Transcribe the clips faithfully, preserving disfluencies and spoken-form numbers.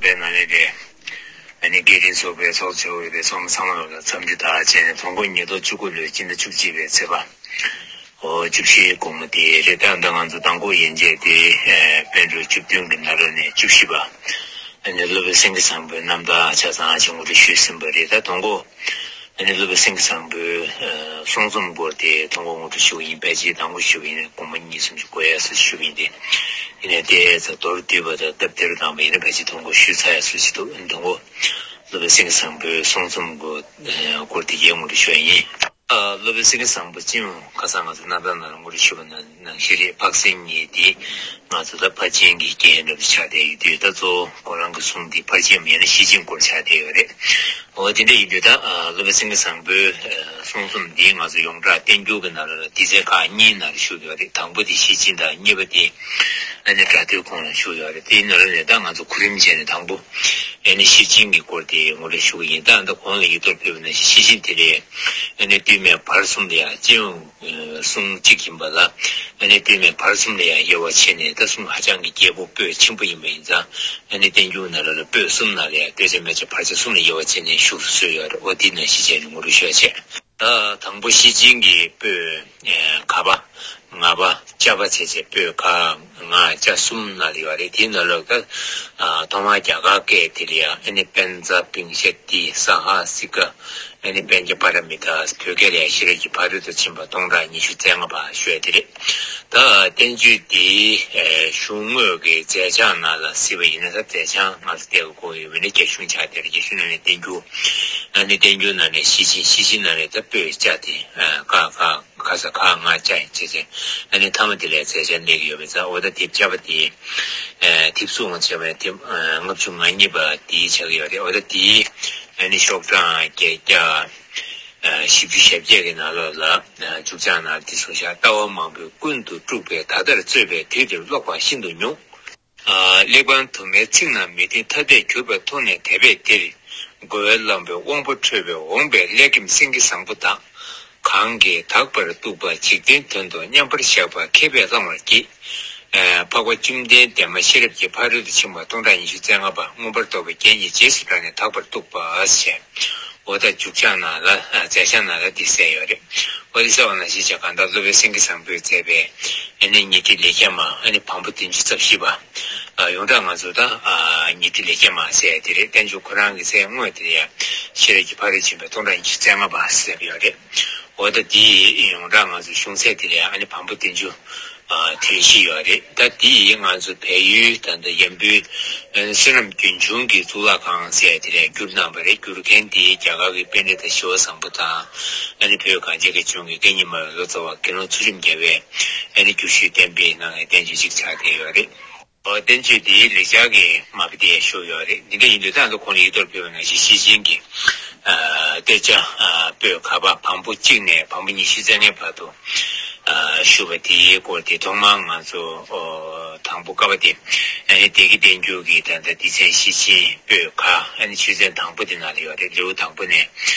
པའི་ནང་ནས་རེད། ཨ་ནི་དགེ་འདུན་ཚོགས་པའི་ཚོགས་གཙོ་འོས་པའི་ཚོགས་མི་ཚང་མ་ལ་འཚམས་འདྲི་དང་བཅས་ནས་དང་པོ་ཉིས་སྟོང་བཅུ་དགུ་ལོའི་སྤྱི་ཟླ་བཅུ་གཅིག་པའི་ཚེས་པ། འོ་བཅུ་བཞིའི་དགོང་མོ་དེ་རེད། ད་ལྟ་ང་ཚོ་དང་པོ་ཡན་ཆད་དེ་པཎ་གྲུབ་བཅུ་བདུན་གྱི་ནང་ལོགས་ནས་བཅུ་བཞི་པ། ཨ་ནི་སློབ་དཔོན་སེང་གེ་བཟང་པོའི་རྣམ་ཐར་ཆ་ཚང་ཅིག་ངོ་སྤྲོད་ཞུས་ཟིན་པ་རེད། ད་དང་པོ། ཨ་ནི་སློབ་དཔོན་སེང་གེ་བཟང་པོའི་ཨ་གསུང་རྩོམ་སྐོར་དེ་དང་པོ་ངོ་སྤྲོད་ཞུ་གི་ཡིན། ཕལ་ཆེར་དང་པོ་ཞུ་གི་ཡིན། དགོང་མོ་གཉིས་གསུམ་ཞིག་འགོར་ཡ་སོགས་ཞུ་གི་ཡིན་ཏེ། ཡིན་ནའི་དེ་ཚོ་མདོར་བསྡུས་པ་དང་སྟབས་བདེ་རུ་བཏང་བ་ཡིན་ན་ཕལ་ཆེར་དང་པོ་ཞུས་ཚར་ཡ་སོགས་ཞིག་འདུག་དང་པོ་སློབ་དཔོན་སེང་གེ་བཟང་པོའི་གསུང་རྩོམ་སྐོར་ཨ་སྐོར་དེ་ཡང་ངོ་སྤྲོད་ཞུ་ཡ་ཡིན། ཨ་སློབ་དཔོན་སེང་གེ་བཟང་པོ་སྤྱི་ཡོངས་ཁ་སང་ང་ཚོ་རྣམ་ཐར་ནང་ལ་ངོ་སྤྲོད་ཞུས་པ་ནང་ནང་བཞིན་རེད། འཕགས་སེང་གཉིས་འདི་ང་ཚོ་ད་ཕར་ཕྱིན་གྱི་རྐྱེན་འདྲ་པོ་ཆགས་བསྡད་ཡོད་དུས། ད་གཙོ་བོ་ཁོ་རང་གི་གསུང་འདི་ཕར་ཕྱིན་མིན་ན་ཤེར་ཕྱིན་སྐོར་ཆགས་བསྡད་ཡོད་རེད། འོ་དེ་འདྲ་ཡིན་དུས་ད་ཨ་སློབ་དཔོན་སེང་གེ་བཟང་པོའི་ཨ་གསུང་རྩོམ་འདི་ང་ཚོ་ཡོངས་གྲགས་བསྟན་འགྱུར་གྱི་ནང་ལ་སྡེ་ཚན་ཁག་གཉིས་ནང་ལ་ཞུགས་ཡོད་རེད། དང་པོ་དེ་ཤེར་ཕྱིན་དང་། གཉིས་པ་དེ་ཨ་ནི་སྒྲ་ཐོའི་ཁོངས་ལ་ཞུགས་ཡོད་རེད། དེའི་ནང་ལ་ནས་ད་ང་ཚོ་གོ་རིམ་བྱས་ནས་དང་པོ་ཨ་ནི་ཤེར་ཕྱིན་གྱི་སྐོར་དེ་ངོ་སྤྲོད་ཞུ་གི་ཡིན། ད་ད་གོང་ལ་ཡིག་ཐོག་ཕུལ་བ་ནང་བཞིན་ཤེར་ཕྱིན་དེ་ལས་ཨ་ནི་སྟོད་སྨད་བར་གསུམ་ལ་ཡང་སྤྱི་ཡོངས་གསུང་གཅིག་ཡིན་པ་ལ། ཨ་ནི་སྟོད་སྨད་བར་གསུམ་ལ་ཡང་དབྱེ་བ་ཕྱེ་ནས། ད་གསུང་ཧ་ཅང་གི་རྒྱས་པོ་པོད་ཆེན་པོ་ཡིན་པ་ཡིན་ཙང་། ཨ་ནི་བསྟན་འགྱུར་ནང་ལ་ལ་པོད་གསུམ་ནང་ལ་ཡང་སྟོད་ཆ་སྨད་ཆ་བར་ཆ་གསུམ་ལ་དབྱེ་བ་ཕྱེ་ནས་ཞུགས་སུ་གསོལ་ཡོད་རེད། འོ་དེ་ནང་བཞིན་བྱས་ནས་ངོ་སྤྲོད་ཞུ་བ་བྱས། ད་དང་པོ་ཤེར་ཕྱིན་གྱི་པོད་ཨེ་ག་པ་ང་པ་ཅ་པ་བྱས་བྱས་པོད་ག་ང་ཅ་གསུམ་ནང་ལ་ཡོད་རེད། དེའི་ནང་ལོགས་ད་ཨ་ཐོག་མར་རྒྱ་གར་སྐད་དེ་ལ་ཡང་ཨ་ནི་པཉྩ་བིངཤ་ཏི་ས་ཧ་སི་ཀ། ཨ་ནི་པཉྩ་པཱ་ར་མི་ཏཱ། བོད་སྐད་ལ་ཡང་ཤེས་རབ་ཀྱི་ཕ་རོལ་ཏུ་ཕྱིན་པ་སྟོང་ཕྲག་ཉི་ཤུ་རྩ་ལྔ་པ་ཞུ་ཡ་དེ་རེད། ད་བསྟན་བཅོས་འདིའི་ཨེ་གཞུང་དངོས་ཀྱི་མཛད་བྱང་ནང་ལ་གཟིགས་པ་ཡིན་ན། ད་མཛད་བྱང་ང་ཚོ་བལྟས་དགོས་ཡོད་པ་ཡིན་ན་རྒྱ་གཞུང་ཆགས་བསྡད་རེད། རྒྱ་གཞུང་ནང་ནས་བསྟན་འགྱུར། ཨ་ནི་བསྟན་འགྱུར་ནང་ནས་ཤེར་ཕྱིན། ཤེར་ཕྱིན་ནང་ནས་ད་པོད་ཅ་དེ་ཨ་ཀ་ག་ག་ས་ག་ང་ཅ་ཡིན་བྱས་བྱས། ཨ་ནི་མཐའ་མ་དེ་ལ་མཛད་བྱང་གནས་ཀྱི་ཡོད་པས་ཙང་། འོ་ད་དེབ་ཅ་པ་དེ་ཨེ་དེབ་གཟུགས་ཀྱང་བྱས་པས་དེབ་ཨ་ལྔ་བཅུ་ང་གཉིས་པ་དེ་ཆགས་ཀྱི་ཡོད་རེད། འོ་ད་དེ་ཨ་ནི་ཤོག་གྲངས་བརྒྱད་བརྒྱ། བཞི་བཅུ་ཞེ་བརྒྱད་ཀྱི་ནང་ལོགས་ལ་མཇུག་བྱང་ནང་འདི་གསུངས་ཤག་ལྟ་བ་མང་པོས་ཀུན་ཏུ་དཀྲུགས་པས། ད་ལྟར་རྩོད་པའི་དུས་འདིར་ཀློག་པ་ཤིན་ཏུ་ཉུང་། གླེགས་བམ་དུ་མའི་ཚིག་རྣམས་མི་མཐུན་ཐ་དད་གྱུར་པ་མཐོང་ནས་དད་པས་འདིར། རྒོལ་བའི་ལམ་པའི་དབང་པོ་འཕྲོད་པའི་འོངས་པའི་ཀླད་རྒྱམ་སེང་གེ་བཟང་པོ་དག། གང་གིས་དག་པར་གཏུགས་པ་འཇིག་རྟེན་དོན་དུ་མཉམ་པར་བཞག་པ་མཁས་པས་བླང་བར་བགྱི། འཕགས་པ་བཅོམ་ལྡན་འདས་མ་ཤེས་རབ་ཀྱི་ཕ་རོལ་ཏུ་ཕྱིན་པ་སྟོང་ཕྲག་ཉི་ཤུ་རྩ་ལྔ་པ་མངོན་པར་རྟོགས་པའི་རྒྱན་གྱིས་རྗེས་སུ་འབྲངས་ནས་དག་པར་གཏུགས་པ་ཞེས། འོ་ད་མཇུག་བྱང་ནང་ལ་མཛད་བྱང་ནང་ལ་འདི་གསལ་ཡོད་རེད། འོ་འདི་གསལ་བ་ནང་བཞིན་བྱས་གང་ལྟར་སློབ་དཔོན་སེང་གེ་བཟང་པོས་མཛད་པའི་ཨ་ནི་ཉི་ཁྲི་ལེ་བརྒྱ་མ། ཨ་ནི་བམ་པོ་བདུན་ཅུ་རྩ་བཞི་པ། ཡོངས་གྲགས་ང་ཚོ་ད་ཉི་ཁྲི་ལེ་བརྒྱ་མ་ཟེར་ཡ་དེ་རེད། བསྟན་བཅོས་ཁོ་རང་གི་མཚན་དངོས་དེ་ཡང་ཤེས་རབ་ཀྱི་ཕ་རོལ་ཕྱིན་པ་སྟོང་ཕྲག་ཉི་ཤུ་རྩ་ལྔ་པ་ཟེར་ཡོད་རེད། འོ་ད་འདི་ཡོངས་གྲགས་ང་ཚོ་གཞུང་ཚད་དེ་ལ་ཡང་ཨ་ནི་བམ་པོ་བདུན་ཅུ་དོན་བཞི་ཡོད་རེད། ད་འདི་ང་ཚོ་བལ་ཡུལ་ད་ལྟ་ཡམ་བུའི་བསོད་ནམས་རྒྱུན་འབྱུང་གི་གཙུག་ལག་ཁང་ཟེར་དེ་ལ་བསྒྱུར་གནང་བ་རེད། བསྒྱུར་མཁན་དེ་རྒྱ་གར་གྱི་པཎྜི་ཏ་ཞི་བ་བཟང་པོ་དང་། ཨ་ནི་བོད་གངས་ཅན་གྱི་ལྗོངས་ཀྱི་སྐད་གཉིས་སྨྲ་བའི་ལོ་ཙཱ་བ་དགེ་སློང་ཚུལ་ཁྲིམས་རྒྱལ་བས་ཨ་ནི་བསྒྱུར་ཞིབ་གཏན་འབེབས་གནང་བའི་བསྟན་བཅོས་ཅིག་ཆགས་བསྡད་ཡོད་རེད། ཨོ་བསྟན་བཅོས་འདིའི་ལེགས་སྦྱར་གྱི་མ་དཔེ་དེ་ཡང་བཞུགས་ཡོད་རེད། འདི་འདྲ་ཡིན་དུས་ད་ལྟ་གོང་ལ་ཡིག་ཐོག་ཕུལ་བ་ནང་བཞིན་ཤེར་ཕྱིན་གྱི་ཨ་སྟོད་ཆ་ཨ་པོད་ག་པ་བམ་པོ་གཅིག་ནས་བམ་པོ་ཉི་ཤུ་རྩ་ལྔའི་བར་དུ་ཨ་བཞུགས་པ་དེའི་སྐོར་དེ་ཐོག་མར་ང་ཚོ་ཨོ་དང་པོ་ཀ་པ་དེ་ཨ་ནི་སྡེ་དགེ་བསྟན་འགྱུར་གྱི་ད་ལྟ་སྡེ་ཚན་ཤེར་ཕྱིན་པོད་ག་ཨ་ནི་ཆོས་ཚན་དང་པོ་དེ་ནང་ལ་ཡོད་རེད། ལེའུ་དང་པོ་ནས་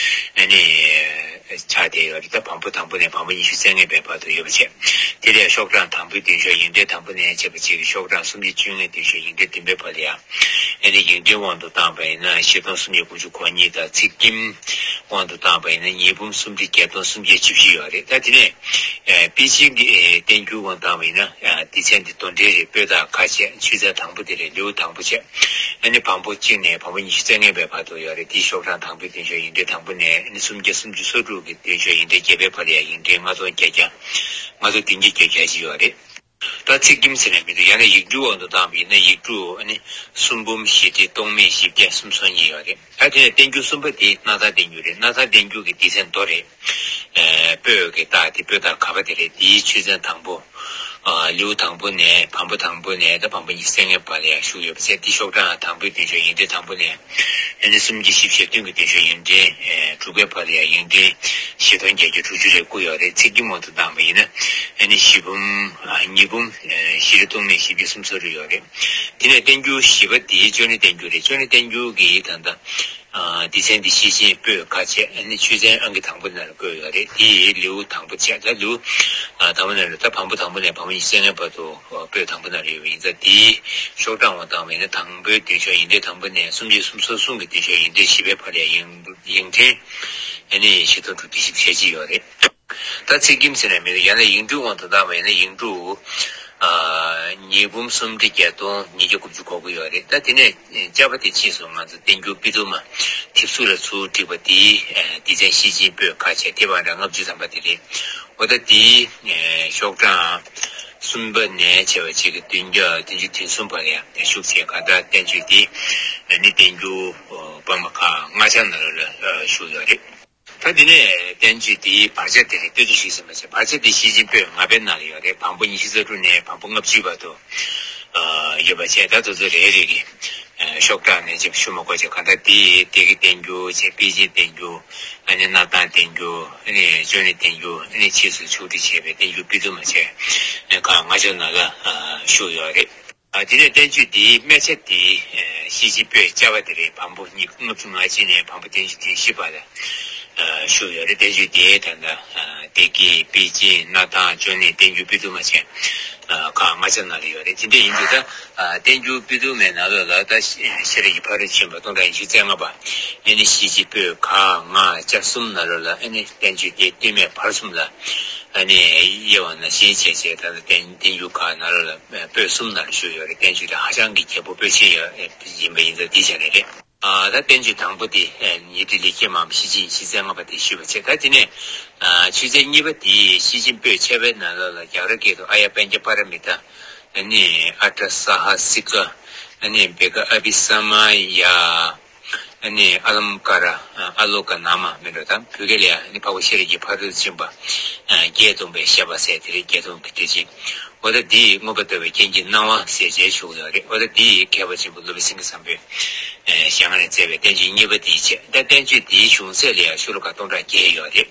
ཨ་ནི། ཆགས་བསྡད་ཡོད་རེད། ད་བམ་པོ་དང་པོ་ནས་བམ་པོ་ཉི་ཤུ་རྩ་ལྔའི་བར་དུ་ཡོད་པ་བྱས། དེ་ལས་ཤོག་གྲངས་དང་པོའི་བདུན་ཤོག་ཡིག་ཕྲེང་དང་པོ་ནས་བྱས་པ་བྱས་ཀྱི་ཤོག་གྲངས་སུམ་བརྒྱ་བཅོ་ལྔའི་བདུན་ཤོག་ཡིག་ཕྲེང་བདུན་པའི་བར་ལ་ཡང་། ཨ་ནི་ཡིག་ཕྲེང་དབང་དུ་བཏང་བ་ཡིན་ན་བཞི་སྟོང་སུམ་བརྒྱ་དགུ་བཅུ་གོ་གཉིས་དང་། ཚེག་ཁྱིམ་དབང་དུ་བཏང་བ་ཡིན་ན་ཉིས་འབུམ་སུམ་ཁྲི་བརྒྱད་སྟོང་སུམ་བརྒྱ་བཅུ་བཞི་ཡོད་རེད། ད་དེ་ནས་ཨ་པཎ་ཆེན་གྱི་ཨ་བསྟན་འགྱུར་དབང་བཏང་བ་ཡིན་ན་ཨ་སྡེ་ཚན་འདི་དོན་ཕྲན་རེད། པོད་ཀ་བྱས། ཆོས་ཚན་དང་པོ་དེ་རེད། ལེའུ་དང་པོ་བྱས། ཨ་ནི་བམ་པོ་གཅིག་ནས་བམ་པོ་ཉི་ཤུ་རྩ་ལྔའི་བར་དུ་ཡོད་རེད། དེའི་ཤོག་གྲངས་དང་པོའི་བདུན་ཤོག་ཡིག་ཕྲེང་དང་པོ་ནས་ཨ་ནི་སུམ་བརྒྱ་སུམ་ཅུ་སོ་དྲུག་གི་བདུན་ཤོག་ཡིག་ཕྲེང་བརྒྱད་པའི་བར་ལ་ཡང་ཡིག་ཕྲེང་ལྔ་སྟོང་བརྒྱད་བརྒྱ། ལྔ་སྟོང་བདུན་བརྒྱ་བརྒྱད་བརྒྱ་ཅིག་ཡོད་རེད། ད་ཚེག་ཁྱིམ་ཟེར་ནས་མི་འདུག་ཡང་ན་ཡིག་འབྲུ་དབང་དུ་བཏང་བ་ཡིན་ན་ཡིག་འབྲུ་ཨ་ནི་སུམ་འབུམ་བཞི་ཁྲི་སྟོང་མེད་བཞི་བརྒྱ་སུམ་སོ་གཉིས་ཡོད་རེད། ད་དེ་ནས་བསྟན་འགྱུར་གསུམ་པ་དེ་སྣར་ཐང་བསྟན་འགྱུར་རེད། སྣར་ཐང་བསྟན་འགྱུར་གྱི་སྡེ་ཚན་མདོ་རེད། ཨེ་པོད་ཀྱི་རྟགས་དེ་པོད་ཀ་ག་པ་དེ་རེད། དེའི་ཆོས་ཚན་དང་པོ། ཨ་ལེའུ་དང་པོ་ནས་བམ་པོ་དང་པོ་ནས་ད་བམ་པོ་ཉི་ཤུ་རྩ་ལྔའི་བར་ལ་ཡང་བཞུགས་ཡོད་པ་ཟེར། དེ་ཤོག་གྲངས་དང་པོའི་བདུན་ཤོག་ཡིག་ཕྲེང་དང་པོ་ནས་ཨ་ནི་སུམ་བརྒྱ་བཞི་བཅུ་ཞེ་བདུན་གྱི་བདུན་ཤོག་ཡིག་ཕྲེང་ཨེ་དྲུག་པའི་བར་ལ་ཡང་ཡིག་ཕྲེང་བཞི་སྟོང་བརྒྱད་བརྒྱ་དྲུག་ཅུ་རེ་དགུ་ཡོད་རེད། ཚེག་ཁྱིམ་དབང་དུ་བཏང་བ་ཡིན་ན་ཨ་ནི་བཞི་འབུམ་ཨ་ཉིས་འབུམ་ཨེ་བཞི་ཁྲི་སྟོང་མེད་བཞི་བརྒྱ་སུམ་ཅུ་སོ་དྲུག་ཡོད་རེད། དེ་ནས་བསྟན་འགྱུར་བཞི་པ་དེ་ཅོ་ནེ་བསྟན་འགྱུར་རེད། ཅོ་ནེ་བསྟན་འགྱུར་གྱི་ད་ལྟ་ སྡེ་ཚན་འདི་ཤེར་ཕྱིན་པོད་ཁ་ཕྱེ་ཨ་ནི་ཆོས་ཚན་ཨང་ཀི་དང་པོ་ནང་ལ་བཀོད་ཡོད་རེད། དེ་ཡི་ལེའུ་དང་པོ་བྱས། ད་ལེའུ་དང་པོ་ནང་ལ་ད་བམ་པོ་དང་པོ་ནས་བམ་པོ་ཉི་ཤུ་རྩ་ལྔ་བར་དུ་པོད་དང་པོ་ནང་ལ་ཡོད་པ་ཡིན་ཙང་། དེའི་ཤོག་གྲངས་འོ་བཏང་བ་ཡིན་ན་དང་པོའི་མདུན་ཤོག་ཡིག་འབྲེལ་དང་པོ་ནས་སུམ་བརྒྱ་སུམ་ཅུ་སོ་གསུམ་གྱི་མདུན་ཤོག་ཡིག་འབྲེལ་བཞི་པའི་བར་ལ་ཡིག་ཡིག་ཕྲེང་ཨ་ནི་བཞི་སྟོང་དྲུག་བརྒྱ་བཞི་བཅུ་ཞེ་གཅིག་ཡོད་རེད། ད་ཚིག་ཁྱིམ་ཟེར་ནས་མི་འདུག་ཡང་ན་ཡིག་འབྲུའི་དབང་དུ་བཏང་བ་ཡིན་ན་ཡིག་འབྲུ་ཨ་ཉིས་འབུམ་སུམ་ཁྲི་བརྒྱད་སྟོང་ཉིས་བརྒྱ་དགུ་བཅུ་གོ་དགུ་ཡོད་རེད། ད་དེ་ནས་དཔྱད་པ་དེ་ཕྱིས་སུ་ང་ཚོ་བསྟན་འགྱུར་པཎ་དུ་མ་དེབ་གཟུགས་ལ་ཚུར་བསྒྲིགས་པ་དེའི་ཨ་སྡེ་ཚན་ཤེར་ཕྱིན་པོད་ཁ་ཕྱེ་དེ་བར་འདྲ་ལྔ་བཅུ་ཐམ་པ་དེ་རེད། འོ་ད་དེའི་ཨ་ཤོག་གྲངས་གསུམ་པ་ནས་བྱས་པ་གཅིག་གི་བདུན་བརྒྱ་བདུན་ཅུ་དོན་གསུམ་བར་ཡང་དེ་ཤུགས་ཆེ་ག་ད་བསྟན་བཅོས་དེ་ཨ་ནི་བསྟན་འགྱུར་པདྨ་ཁ་ལྔ་ཆ་ནང་ལ་བཞུགས་ཡོད་རེད། ད་དེ་ནས་བསྟན་བཅོས་དེའི་བར་ཆ་དེ་རེད། སྟོད་དུ་ཞུས་ཟིན་པ་བྱས། བར་ཆ་དེ་ཤེར་ཕྱིན་པོད་ལྔ་པའི་ནང་ལ་ཡོད་རེད། བམ་པོ་ཉི་ཤུ་རྩ་དྲུག་ནས་བམ་པོ་ལྔ་བཅུའི་བར་དུ་ཨ་ཡོད་པ་བྱས། ད་དེ་ཚོ་རེ་རེ་གི་ཨ་ཤོག་གྲངས་ནས་ཅིག་ཞུ་མ་དགོས་བྱས། གང་ལྟར་དེ་སྡེ་དགེ་བསྟན་འགྱུར་བྱས། པཎ་ཆེན་བསྟན་འགྱུར་ཨ་ནི་སྣར་ཐང་བསྟན་འགྱུར་ཨ་ནི་ཅོ་ནེ་བསྟན་འགྱུར་ཨ་ནི་ཕྱིས་སུ་ཕྱོགས་སྒྲིག་བྱས་པའི་བསྟན་འགྱུར་པཎ་དུ་མ་བྱས། ཨ་ཁག་ལྔ་ཆ་ནང་ལ་ཨ་བཞུགས་ཡོད་རེད། ཨ་དེ་ནས་བསྟན་བཅོས་འདིའི་སྨད་ཆ་དེ་ཨ་ཤེར་ཕྱིན་པོད་ཅ་པ་དེ་རེད། བམ་པོ་ཉི་ལྔ་བཅུ་ང་གཅིག་ནས་བམ་པོ་བདུན་ཅུ་དོན་བཞི་བར་ལ་ཨ་བཞུགས་ཡོད་རེད། བསྟན་བཅོས་འདིའི་ད་ལྟ་ཨ་སྡེ་དགེ་པཎ་ཆེན་སྣར་ཐང་ཅོ་ནེ་བསྟན་འགྱུར་པཎ་དུ་མ་བྱས་ཨ་ཁག་ལྔ་ཆ་ནང་ལ་ཡོད་རེད། དེ་འདྲ་ཡིན་དུས་ད་ཨ་བསྟན་འགྱུར་པཎ་དུ་མའི་ནང་ལོགས་ལ་ད་ཤེས་ཤེས་རབ་ཀྱི་ཕ་རོལ་ཕྱིན་པ་སྟོང་ཕྲག་ཉི་ཤུ་རྩ་ལྔ་པ་ཨ་ནི་ཤེར་ཕྱིན་པོད་ག་ང་ཅ་གསུམ་ནང་ལོགས་ལ་ཨ་ནི་བསྟན་བཅོས་འདིའི་སྟོད་སྨད་བར་གསུམ་ལ་ཨ་ནི་དབྱེ་བ་ནང་བཞིན་བྱས་བྱས། ད་ལྟ་བསྟན་བསྟན་འགྱུར་ཁག་ནང་ལོགས་ལ་པོད་གསུམ་ནང་ལ་བཞུགས་ཡོད་རེད། བསྟན་བཅོས་དེ་ཧ་ཅང་གི་རྒྱས་པོ་པོད་ཆེན་ཡོད་ཡིན་པ་ཡིན་ཙང་འདི་བྱས་ནས་རེད། ཨ་ད་བསྟན་བཅོས་དང་པོ་དེ་ཉི་ཁྲི་ལེགས་བཤད་མང་པོ་ཤེར་ཕྱིན་ཤེར་ཕྱིན་ལྔ་པ་དེ་ཞུས་པ་བྱས། ད་དེ་ནས་ཨ་ཆོས་ཚན་གཉིས་པ་དེ་ཤེར་ཕྱིན་པོད་ཆ་པའི་ནང་ལོགས་ལ་རྒྱ་གར་སྐད་དུ་ཨཱརྱ་པཉྩ་པཱ་ར་མི་ཏཱ། ཨ་ནི་ཨ་ཏྲ་ས་ཧ་སི་ཀ། ཨ་ནི་བྷེ་ཀ་ཨ་བྷི་ས་མ་ཡ། ཨ་ནི་ཨ་ལཾ་ཀ་ར། ཨ་ལོ་ཀ་ན་མ་མིན་འགྲོ། ད་བོད་སྐད་ལ་ཡང་ཨ་ནི་འཕགས་པ་ཤེས་རབ་ཀྱི་ཕ་རོལ་ཏུ་ཕྱིན་པ་ཨ་བརྒྱད་སྟོང་པའི་བཤད་པ་ཟེར་དེ་རེད། བརྒྱད་སྟོང་གི་སྡེ་ཚན། འོ་ད་འདི་ཡི་མངོན་པར་རྟོགས་པའི་རྒྱན་གྱི་སྣང་བ་ཟེར་བྱས་ཞུ་གི་ཡོད་རེད། འོ་ད་འདི་ཡི་མཁས་པ་ཆེན་པོ་སློབ་དཔོན་སེང་གེ་བཟང་པོས་ཨ་ཞལ་སྔ་ནས་མཛད་པའི་བསྟན་བཅོས་གཉིས་པ་དེའི་ཆེད། ད་བསྟན་བཅོས་འདིའི་གཞུང་ཚད་ལ་ཡང་ཤོ་ལོ་ཀ་སྟོང་ཕྲག་བརྒྱད་ཡོད་རེད།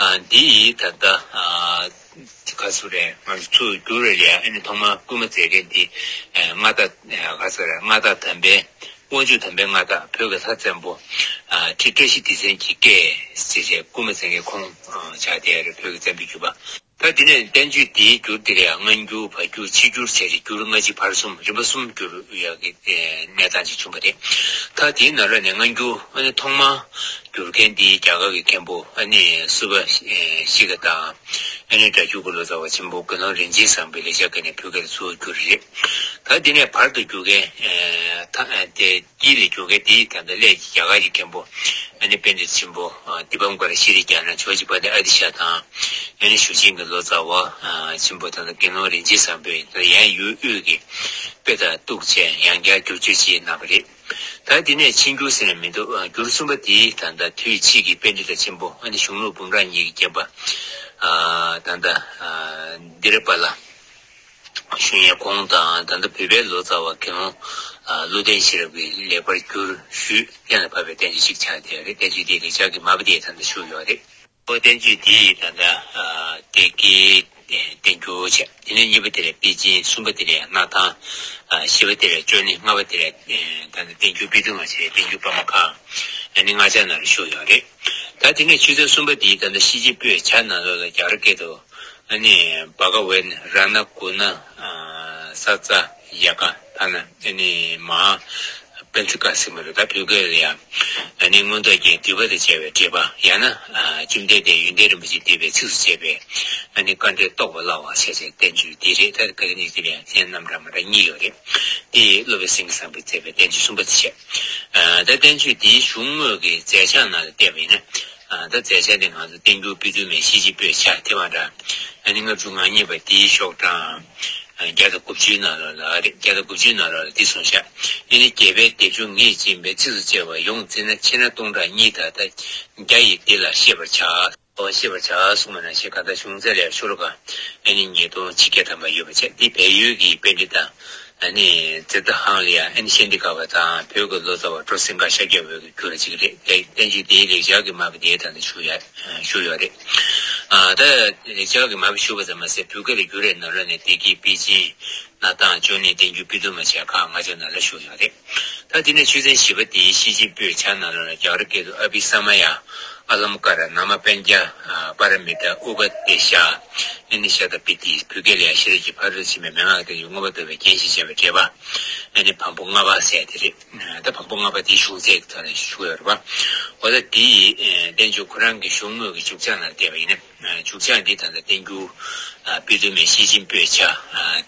ཨ་འདི་ཡི་ད་ལྟ་ཨ་ག་ཚོད་རེད། ང་ཚོ་ཚུར་བསྒྱུར་བ་ལ་ཡང་ཨ་ནི་ཐོག་མར་སྐུལ་མ་མཛད་མཁན་འདི་ཨ་མངའ་བདག་ཨ་ག་ཚོད་རེད། མངའ་བདག་དམ་པའི་དབང་ཕྱུག་དམ་པའི་མངའ་བདག་བོད་ཀྱི་ལྷ་བཙན་པོ་ཨ་ཁྲི་བཀྲ་ཤིས་སྡེ་བཙན་གྱི་སྐད་ཟེར་བྱས་སྐུལ་མ་མཛད་མཁན་ཁོང་ཨ་ཆགས་བསྡད་ཡོད་རེད། བོད་ཀྱི་བཙན་པོའི་བརྒྱུད་པ། ད་དེ་ནས་བསྟན་བཅོས་འདིའི་འགྱུར་དེ་ལ་ཡང་སྔ་འགྱུར་བར་འགྱུར་ཕྱི་འགྱུར་བྱས་ཏེ་འགྱུར་སྔ་ཕྱི་བར་གསུམ་རིམ་པ་གསུམ་འགྱུར་ཡག་གི་ཨེ་གནས་སྟངས་ཅིག་བྱུང་བ་རེད། ད་དེའི་ནང་ལོགས་ནས་སྔ་འགྱུར་ཨ་ནི་ཐོག་མར་བསྒྱུར་མཁན་འདི་རྒྱ་གར་གྱི་མཁན་པོ་ཨ་ནི་སུ་བ་ཨེ་ཤི་ཀ་དང་། ཨ་ནི་སྒྲ་སྒྱུར་གྱི་ལོ་ཙཱ་བ་ཆེན་པོ་དགེ་སློང་རིན་ཆེན་བཟང་པོའི་ལེགས་སྦྱར་སྐད་ནས་བོད་སྐད་དུ་ཚུར་བསྒྱུར་རེད། ད་དེ་ནས་བར་དུ་བསྒྱུར་མཁན་ཨེ་ད་ཨེ་དེ། དཀྱིལ་ལ་བསྒྱུར་མཁན་དེ་ད་ལྟ་སླད་ཀྱི་རྒྱ་གར་གྱི་མཁན་པོ་ཨ་ནི་པཎྜི་ཏ་ཆེན་པོ་ཨ་དི་པཾ་ཀ་ར་ཤྲཱི་ཛྙཱ་ན་ཇོ་ཇི་པཎྜི་ཏ་ཨ་ཏི་ཤ་དང་། ཨ་ནི་ཞུ་ཆེན་གྱི་ལོ་ཙཱ་བ་ཨ་ཆེན་པོ་ད་ལྟ་དགེ་སློང་རིན་ཆེན་བཟང་པོས་ད་ཡང་ཡུལ་དབུས་ཀྱི་དཔེ་དང་གཏུགས་བྱས་ཡང་བསྐྱར་བསྒྱུར་བཅོས་བྱས་གནང་བ་རེད། ད་དེ་ནས་ཕྱི་འགྱུར་ཟེར་ནས་མི་འདུག་ཨ་འགྱུར་གསུམ་པ་དེ་ད་ལྟ་དུས་ཕྱིས་ཀྱི་པཎྜི་ཏ་ཆེན་པོ་ཨ་ནི་གཞུང་ལུགས་འབུམ་རམས་གཉིས་ཀྱི་རྒྱན་པ་ཨ་ད་ལྟ་ཨ་དྷི་ར་པཱ་ལ། གཞུང་ཡང་ཁོང་དང་ད་ལྟ་བོད་པའི་ལོ་ཙཱ་བ་དགེ་སློང་ཨ་ཀླུ་ལྡིང་ཤེས་རབ་ཀྱིས་ལེགས་པར་བསྒྱུར་ཞུས། གཏན་ལ་ཕབ་པའི་བསྟན་བཅོས་ཤིག་ཆགས་བསྡད་ཡོད་རེད། བསྟན་བཅོས་འདིའི་ལེགས་སྦྱར་གྱི་མ་པ་དེ་ད་ལྟ་བཞུགས་ཡོད་རེད། ཨོ་བསྟན་བཅོས་འདི་ཡི་ད་ལྟ་ཨ་སྡེ་དགེ་བསྟན་འགྱུར་བྱས། དེ་ནས་གཉིས་པ་དེ་ལ་པཎ་ཆེན། གསུམ་པ་དེ་ལ་སྣར་ཐང་། ཨ་བཞི་པ་དེ་ལ་ཅོ་ནེ། ལྔ་པ་དེ་ལ་ཨེ་ད་ལྟ་བསྟན་འགྱུར་པཎྜི་ཏ་ཟེར་བསྟན་འགྱུར་པདྨ་ཁ་ཨ་ནི་ལྔ་ཆ་ནང་ལ་བཞུགས་ཡོད་རེད། ད་དེ་ནས་ཆོས་ཚན་གསུམ་པ་འདི་ད་ལྟ་ཤེར་ཕྱིན་པོད་ཇ་ནང་ལོགས་ལ་རྒྱ་གར་སྐད་དུ་ཨ་ནི་བྷ་ག་ཝན་རཏྣ་གུ་ཎ་ཨ་ས་ཙ་ཡ་ཀ་ཐ་ན་ཨ་ནི་མ་ཧཱ་པཉྩ་ཀ་ཟེར་མ་རེད། ད་བོད་སྐད་ལ་ཡང་ཨ་ནི་མངོན་རྟོགས་རྒྱན་བསྡུས་པ་དང་བཅས་པའི་འགྲེལ་པ། ཡང་ན་ཨ་བཅོམ་ལྡན་འདས་ཡོན་ཏན་རིན་པོ་ཆེས་བསྡུས་པའི་ཚིགས་སུ་བཅད་པའི་ཨ་ནི་དཀའ་འགྲེལ་རྟོགས་པ་སླ་བ་ཞེས་བྱའི་བསྟན་བཅོས་འདི་རེད། ད་ག་གི་ནི་འདི་ལ་ཡང་མཚན་རྣམ་གྲངས་མ་འདྲ་གཉིས་ཡོད་རེད། འདི་སློབ་དཔོན་སེང་གེ་བཟང་པོས་མཛད་པའི་བསྟན་བཅོས་གསུམ་པ་དེ་བྱས། ཨ་ད་བསྟན་བཅོས་འདིའི་གཞུང་དངོས་ཀྱི་མཛད་བྱ་ནང་ལ་བལྟས་པ་ཡིན་ན། ཨ་ད་མཛད་བྱ་དེ་ང་ཚོ་བསྟན་འགྱུར་པཎྜི་ཏ་མའི་ཤེར་ཕྱིན་པོད་ཇ་དེ་བ་འདྲ། ཨ་ནི་ལྔ་བཅུ་ང་གཉིས་པ་དེའི་ཤོག་གྲངས་ཨ་བརྒྱ་དང་དགུ་བཅུའི་ནང་ལོགས་ལ་རེད། བརྒྱ་དང་དགུ་བཅུའི་ནང་ལོགས་ལ་འདི་གསུངས་ཤག་ཨ་ནི་རྒྱས་པའི་སྡེབ་སྦྱོར་ངེས་ཅན་པས་ཚིགས་སུ་བཅད་པ་ཡོངས་བརྩིས་ན་ཕྱི་ནང་སྟོང་ཕྲག་གཉིས་དང་ཟླ་བརྒྱ་ཡི་སྡེ་ལ་ཤེས་པར་བྱ། ཨོ་ཤེས་པར་བྱ་གསུངས་པ་ནང་བཞིན། གང་ལྟར་གཞུང་ཚད་ལ་ཤོ་ལོ་ཀ་ཨ་ནི་ཉིས་སྟོང་ཆིག་བརྒྱ་ཐམ་པ་ཡོད་པ་བྱས། འདི་བལ་ཡུལ་གྱི་པཎྜི་ཏ་ཨ་ནི་ཛེ་ཏ་ཧང་ལི་ཡ་ཨ་ནི་ཤཱནྟི་ཀ་པ་དང་བོད་ཀྱི་ལོ་ཙཱ་བ་ཀྲོ་སིངྒ་ཤཱཀྱ་བོད་ཀྱིས་བསྒྱུར་བ་ཅིག་རེད། དེ་བསྟན་བཅོས་འདིའི་ལེགས་སྦྱར་གྱི་མ་པ་དེ་ད་ལྟ་བཞུགས་ཡ་བཞུགས་ཡོད་རེད། ཨ། ད་ལེགས་སྦྱར་གྱི་མ་དཔེ་ཞུ་བ་ཙམ་མ་ཟད། བོད་སྐད་ལ་བསྒྱུར་བའི་ནང་ལོགས་ནས་བདེ་སྐྱིད་པེ་ཅིན་སྣར་ཐང་ཅོ་ནེ་བསྟན་འགྱུར་པི་ཏུ་མ་བཅས་ཁག་ལྔ་ཆ་ནང་ལ་བཞུགས་ཡོད་རེད། ད་དེ་ནས་ཆོས་ཚན་བཞི་པ་དེ་ཤེར་ཕྱིན་པོད་ཆ་ནང་ལོགས་ལ་རྒྱ་གར་སྐད་དུ་ཨ་བྷི་ས་མ་ཡ། ཨ་ལམ་ཀ་ར། ན་མ་པཉྩ། པཱ་ར་མི་ཏ། ཨུ་པ་དེ་ཤ། ཨ་ནི་ཤ་ཏ་པི་ཏི། བོད་སྐད་ལ་ཡང་ཤེས་རབ་ཀྱི་ཕ་རོལ་ཏུ་ཕྱིན་པའི་མན་ངག་དེ་ཡི་མངོན་པར་རྟོགས་པའི་རྒྱན་གཞིར་བྱས་པའི་འགྲེལ་པ། ཨ་ནི་བམ་པོ་ལྔ་པ་ཟེར་དེ་རེད། ད་བམ་པོ་ལྔ་པ་དེའི་གཞུང་ཚད་ཀྱི་ཐོག་ནས་ཞུ་ཡོད་རེད་པ། འོ་ད་དེ་ཡི་བསྟན་བཅོས་ཁོ་རང་གི་གཞུང་དངོས་ཀྱི་འཇུག་ཆག་ནང་བལྟས་པ་ཡིན་ན། འཇུག་ཆག་འདི་ད་ལྟ་བསྟན་འགྱུར་པི་ཏུ་མའི་ཤེར་ཕྱིན་པོད་ཆ་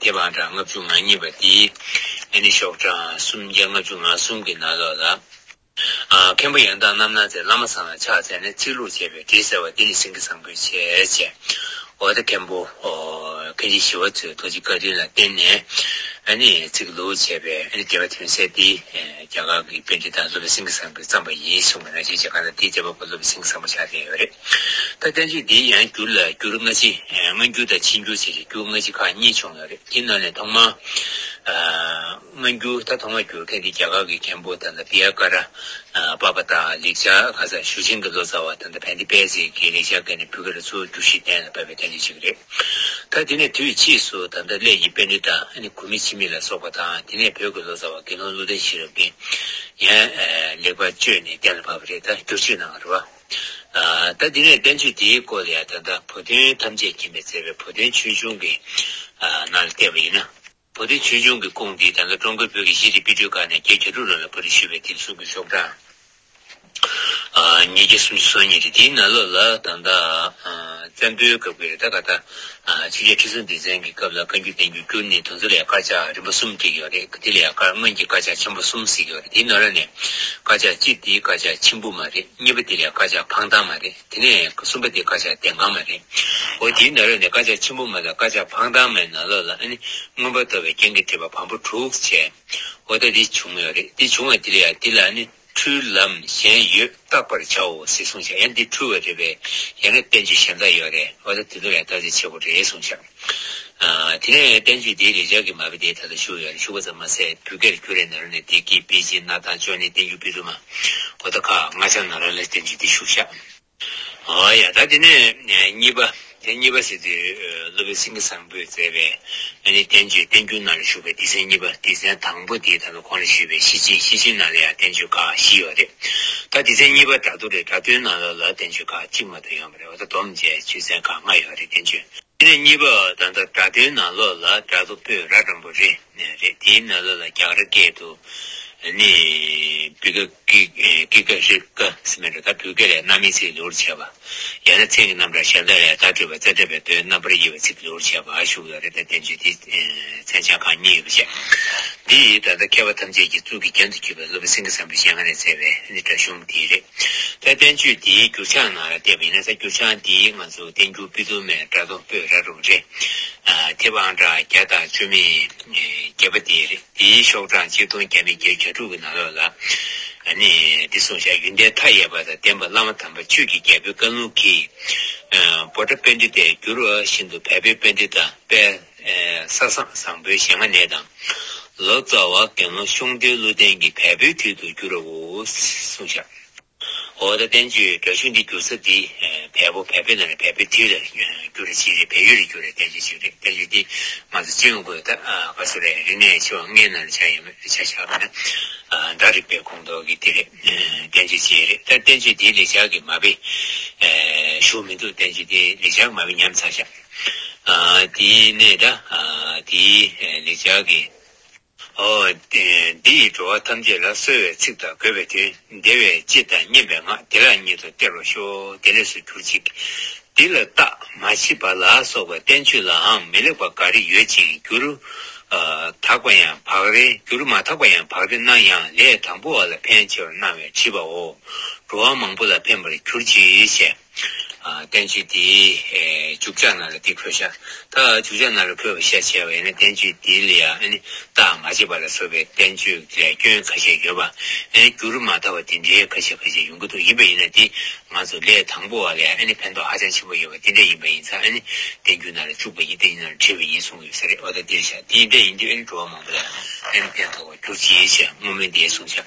དེབ་ཨང་གྲངས་ལྔ་བཅུ་ང་གཉིས་པ་དེའི་ཨ་ནི་ཤོག་གྲངས་སུམ་བརྒྱ་ལྔ་བཅུ་ང་གསུམ་གྱི་ནང་ལོགས་ལ། ཨ། མཁན་པོ་ཡང་དག་རྣམ་སྣང་མཛད། བླ་མ་ཚང་ལ་ཕྱག་འཚལ་ནས། ཚིག་ལྷུག་བྱས་པས་འགྲིག་ཟེར་བ་འདི་ནི་སེང་གེ་བཟང་པོས་བྱས་བྱས། འོ་ད་མཁན་པོ་ཨོ་མཁན་ཆེན་ཞི་བ་འཚོས་ཐུགས་རྗེ་བཀའ་དྲིན་ལ་བརྟེན་ནས། ཨ་ནི་ཚིག་ལྷུག་བྱས་པའི་ཨ་ནི་དེབ་ཐོན་གསལ་འདི་རྒྱ་གར་གྱི་པཎྜི་ཏ་སློབ་དཔོན་སེང་གེ་བཟང་པོས་བརྩམས་པ་ཡིན་གསུངས་པ་ནང་བཞིན་བྱས། གང་ལྟར་དེའི་དེབ་པོ་སློབ་དཔོན་སེང་གེ་བཟང་པོ་ཆགས་བསྡད་ཡོད་རེད། ད་བསྟན་བཅོས་འདི་ཡང་བསྒྱུར་ལ་བསྒྱུར་སྔ་ཕྱི། སྔ་འགྱུར་དང་ཕྱི་འགྱུར་བྱས་ཏེ་བསྒྱུར་སྔ་ཕྱི་ཁག་གཉིས་བྱུང་ཡོད་རེད། དེའི་ནང་ནས་ཐོག་མར། ཨ། སྔ་འགྱུར། ད་ཐོག་མར་བསྒྱུར་མཁན་དེ་རྒྱ་གར་གྱི་མཁན་པོ་ད་ལྟ་བི་ཡ་ཀ་ར། ཨ། པ་པ་དང་ལེགས་སྦྱར་ག་ས་ཞུ་ཆེན་གྱི་ལོ་ཙཱ་བ་ད་ལྟ་བན་དེ་པེ་ཙེ་གིས་ལེགས་སྦྱར་སྐད་ནས་བོད་སྐད་ལ་ཚུར་བསྒྱུར་ཞིབ་གཏན་ལ་ཕབ་པའི་བསྟན་བཅོས་ཤིག་རེད། ད་དེ་ནས་དུས་ཕྱིས་སུ་ད་ལྟ་སླད་ཀྱི་པཎྜི་ཏ་ཨ་ནི་གུ་མི་འཆི་མེད་ལ་སོགས་པ་དང་། དེ་ནས་བོད་ཀྱི་ལོ་ཙཱ་བ་དགེ་སློང་ཀླུ་ལྡིང་ཤེས་རབ་ཀྱིས་ཡང་ལེགས་པར་བཅོས་ནས་གཏན་ལ་ཕབ་པ་རེད། ད་བསྒྱུར་བཅོས་གནང་བ་རེད་པ། ཨ། ད་དེ་ནས་བསྟན་བཅོས་དེའི་སྐོར་ལ་ཡང་ད་ལྟ་བུ་སྟོན་ཐམས་ཅད་མཁྱེན་པས་མཛད་པའི་བུ་སྟོན་ཆོས་འབྱུང་གི་ནང་ལ་བལྟས་པ་ཡིན་ན། བུ་སྟོན་ཆོས་འབྱུང་གི་ཁུངས་འདི་ད་ལྟ་ཀྲུང་གོའི་བོད་ཀྱི་གཞི་རིམ་དཔེ་སྐྲུན་ཁང་ནས་བརྒྱད་བརྒྱད་དྲུག་ལོ་ལ་པར་སྐྲུན་ཞུས་པའི་དེབ་གསུམ་གྱི་ཤོག་གྲངས་ཉིས་བརྒྱ་སུམ་ཅུ་སོ་གཉིས་རེད། དེའི་ནང་ལོགས་ལ་ད་ལྟ་བཙན་པོའི་སྐབས་ཀྱི་རེད། ད་ག་ད་ཆོས་རྒྱལ་ཁྲི་སྲོང་ལྡེ་བཙན་གྱི་སྐབས་ལ་བཀའ་འགྱུར་བསྟན་འགྱུར་བསྒྱུར་ནས་དེ་ཚོ་ལ་ཡང་དཀར་ཆག་རིམ་པ་གསུམ་བསྒྲིགས་ཡོད་རེད། དེ་ལ་ཡང་དཀར། སྔོན་གྱི་དཀར་ཆག་ཆེན་པོ་གསུམ་ཟེར་གྱི་ཡོད་རེད། དེའི་ནང་ལོགས་ནས་དཀར་ཆག་གཅིག་དེ་དཀར་ཆག་ཆེན་པོ་མ་རེད། གཉིས་པ་དེ་ལ་ཡང་དཀར་ཆག་འཕང་ཐང་མ་རེད། དེ་ནས་གསུམ་པ་དེ་དཀར་ཆག་ལྡན་གང་མ་རེད། འོ་དེའི་ནང་ལོགས་ནས་དཀར་ཆག་ཆེན་པོ་མ་དང་དཀར་ཆག་འཕང་ཐང་མའི་ནང་ལོགས་ལ་ཨ་ནི་མངོན་པར་རྟོགས་པའི་རྒྱན་གྱིས་བྲིས་པ་བམ་པོ་དྲུག་བྱས། འོ་ད་འདི་བྱུང་ཡོད་རེད། འདི་བྱུང་བ་དེ་ལ་ཡང་འདི་ལ་ཨ་ནི་འཁྲུལ་ལམ་གཞན་ཡོད་བརྟག་པར་བྱའོ་ཞེས་གསུངས་ཤག་ཡང་འདི་འཁྲུལ་བ་རེད་པས། ཡང་ན་བསྟན་བཅོས་གཞན་དག་ཡོད་རེད། འོ་ད་དེ་ཚོ་ལ་ཡང་བརྟག་དཔྱད་བྱེད་དགོས་རེད་གསུངས་ཤག་ཨ། དེ་ནས་བསྟན་བཅོས་འདིའི་ལེགས་སྦྱར་གྱི་མ་དཔེ་དེ་ད་ལྟ་ཞུ་ཡོད་རེད། ཞུ་བ་ཙམ་མ་ཟད་བོད་སྐད་ལ་བསྒྱུར་བའི་ནང་ལོགས་ནས་བདེ་སྐྱིད་པེ་ཅིན་སྣར་ཐང་ཅོ་ནེ་བསྟན་འགྱུར་པི་ཏུ་མ། འོ་ད་ཁག་ལྔ་ཆ་ནང་ལོགས་ལ་བསྟན་བཅོས་འདི་བཞུགས་ཤག་འོ་ཡ། ད་དེ་ནས་གཉིས་པ། དེ་གཉིས་པ་ཟེར་དུས་སློབ་དཔོན་སེང་གེ་བཟང་པོས་མཛད་པའི་ཨ་ནི་བསྟན་བཅོས་བསྟན་འགྱུར་ནང་ལ་བཞུགས་པའི་སྡེ་ཚན་གཉིས་པ། སྡེ་ཚན་དང་པོ་དེ་ད་ལྟ་གོང་ལ་ཞུས་པའི་ཤེར་ཕྱིན། ཤེར་ཕྱིན་ནང་ལ་ཡང་བསྟན་བཅོས་ཁག་བཞི་ཡོད་རེད། ད་སྡེ་ཚན་གཉིས་པ་སྒྲ་མདོ་རེད། སྒྲ་མདོའི་ནང་ལོགས་ལ་བསྟན་བཅོས་ཁག་གཅིག་མ་གཏོགས་ཡོད་མ་རེད། འོ་ད་བསྡོམས་བྱས་ཆོས་ཚན་ཁག་ལྔ་ཡོད་རེད། བསྟན་བཅོས། དེ་ནས་གཉིས་པ་ད་ལྟ་སྒྲ་མདོའི་ནང་ལོགས་ལ་སྒྲ་མདོ་པོད་རབ་འབྲིང་པོ་རེ་རེད། དེའི་ནང་ལོགས་ལ་རྒྱ་གར་སྐད་དུ་ནི་བི་ག་ཀི་ཀི་ཀ་རི་ཀ་ཟེར་མི་འདྲ། ད་བོད་སྐད་ལ་རྣམ་དབྱེ་ཚིག་ལེའུར་བྱས་པ། ཡང་ན་མཚན་གྱི་རྣམ་གྲངས་གཞན་དག་ལ་ཡང་བརྡ་སྤྲོད་པ། རྩ་འགྲེལ་པའི་དོན་རྣམ་པར་དབྱེ་བའི་ཚིག་ལེའུར་བྱས་པ་ཞུ་གི་ཡོད་རེད། ད་བསྟན་བཅོས་འདི་མཚན་བྱང་ཁག་གཉིས་ཡོད་པ་བྱས། འདི་ཡིས་ད་ལྟ་མཁས་པ་ཐམས་ཅད་ཀྱི་གཙུག་གི་རྒྱན་དུ་གྱུར་པའི་སློབ་དཔོན་སེང་གེ་བཟང་པོའི་ཞལ་སྔ་ནས་མཛད་པའི་ནི་སྒྲ་གཞུང་འདི་རེད། ད་བསྟན་བཅོས་འདིའི་འགྱུར་ཕྱག་ནང་ལ་བལྟས་པ་ཡིན་ན། ད་འགྱུར་ཕྱག་འདིའི་ང་ཚོ་བསྟན་འགྱུར་པི་ཏུ་མའི་སྒྲ་མདོ་པོད་རབ་འབྲིང་རེ། ཨ། དེབ་ཨང་གྲངས་བརྒྱ་དང་བཅུ་མེད་བརྒྱད་པ་དེ་རེད། དེའི་ཤོག་གྲངས་ཆིག་སྟོང་བརྒྱ་མེད་བརྒྱད་ཅུ་གྱ་དྲུག་གི་ནང་ལོགས་ལ། ཨ་ནི་འདི་གསུངས་ཤག་ཡོན་ཏན་མཐའ་ཡས་པ་དང་ལྡན་པ་བླ་མ་དམ་པ་ཆོས་ཀྱི་རྒྱལ་པོའི་བཀའ་ལུང་གིས། ཨ། པོ་ཏ་པཎྜི་ཏས་བསྒྱུར་བ་བཞིན་དུ་བལ་པོའི་པཎྜི་ཏ་དཔལ་ས་སངས་བཟང་པོའི་ཞལ་སྔ་ནས་དང་། ལོ་ཙཱ་བ་དགེ་སློང་ཤོང་སྟོན་ཀླུ་ལྡིང་གིས་བལ་པོའི་ཁྲོད་དུ་བསྒྱུར་བའོ་གསུངས་ཤག་འོ་ད་བསྟན་བཅོས་སྒྲ་གཞུང་འདི་བསྒྱུར་ས་འདི་བལ་པོ། བལ་པོའི་ནང་ནས་བལ་པོའི་དུས་ལ་བསྒྱུར་བ་ཅིག་རེད། བལ་ཡུལ་ལ་བསྒྱུར་བའི་བསྟན་བཅོས་ཤིག་རེད། བསྟན་བཅོས་འདི་ང་ཚོ་སྤྱི་ཡོངས་ཀྱི་ད་ག་ཚོད་རེད། རིག་གནས་ཆེ་བ་ལྔའི་ནང་ལ་ཆ་ཡོད་མེད་ཆ་བཞག་པ་ན། སྒྲ་རིག་པའི་ཁོངས་གཏོགས་ཀྱི་དེ་རེད། བསྟན་བཅོས་ཅིག་རེད། ད་བསྟན་བཅོས་འདིའི་ལེགས་སྦྱར་གྱི་མ་དཔེ་ཞུ་མི་འདུག་བསྟན་བཅོས་འདིའི་ལེགས་སྦྱར་གྱི་མ་དཔེ་ཉམས་ཚར་ཤག་དེའི་གནས་ད་དེའི་ལེགས་སྦྱར་གྱི། འོ། འདི་ཡིས་འགྲོ་བ་ཐམས་ཅད་ལ་གསོལ་བའི་ཚིག་དང་དགོས་པའི་དོན། བདེ་བའི་སྤྱི་དང་སྙན་པའི་ངག་དེ་དག་ཉིད་དུ་སྟེར་བར་ཤོག་དེ་ལས་སུ་གྱུར་ཅིག་འདི་ལ་རྟགས་མ་མཆིས་པ་ལ་སོགས་པ་བསྟན་བཅོས་ལའང་མི་ལེགས་པ་ག་རེ་ཡོད་ཅིག་འགྱུར་དག་པ་ཡང་བག་རེ། འགྱུར་མ་དག་པ་ཡང་བག་རེ་ན་ཡང་ལས་དང་པོ་བ་ལ་ཕན་ཆེ་བར་སྣང་བས་བྲིས་པའོ། འགྲོ་བ་མང་པོ་ལ་ཕན་པར་གྱུར་ཅིག་ཞེས། ཨ། བསྟན་བཅོས་འདིའི་ཨེ་འཇུག་ཆག་ནང་ལ་འདི་འཁོད་ཤག་ད་འཇུག་ཆག་ནང་ལ་འཁོད་པ་ཤ་བྱས་པ་ཡིན་ན། བསྟན་བཅོས་འདི་ལ་ཡང་ཨ་ནི་རྟགས་མ་མཆིས་པ་ལ་སོགས་པའི་བསྟན་བཅོས་ལ་སྐྱོན་ཁ་ཤས་ཡོད་པ། ཨ་ནི་འགྱུར་མ་དག་པ་དེ་འདྲའི་ཁ་ཤས་ཁ་ཤས་ཡོང་གི་འདུག་ཡིན་པ་ཡིན་ན་འདི་ང་ཚོ་ལས་དང་པོ་བ་ལ་ཡང་ཨ་ནི་ཕན་ཐོགས་ཧ་ཅང་ཆེན་པོ་ཡོད་པ་དེ་འདྲ་ཡིན་པ་ཡིན་ཙང་། ཨ་ནི་བསྟན་འགྱུར་ནང་ལ་བཅུག་པ་ཡིན། བསྟན་འགྱུར་ནང་ལ་བྲིས་པ་ཡིན་གསུང་གི་ཡོད་ས་རེད། འོ་ད་འདིར་ཤག་དེ་འདྲ་ཡིན་དུས་ཨ་ནི་འགྲོ་བ་མང་པོ་ལ་ཨ་ནི་ཕན་ཐོགས་པར་གྱུར་ཅིག་ཅེས་བསྔོ་སྨོན་འདི་གསུངས་ཤག་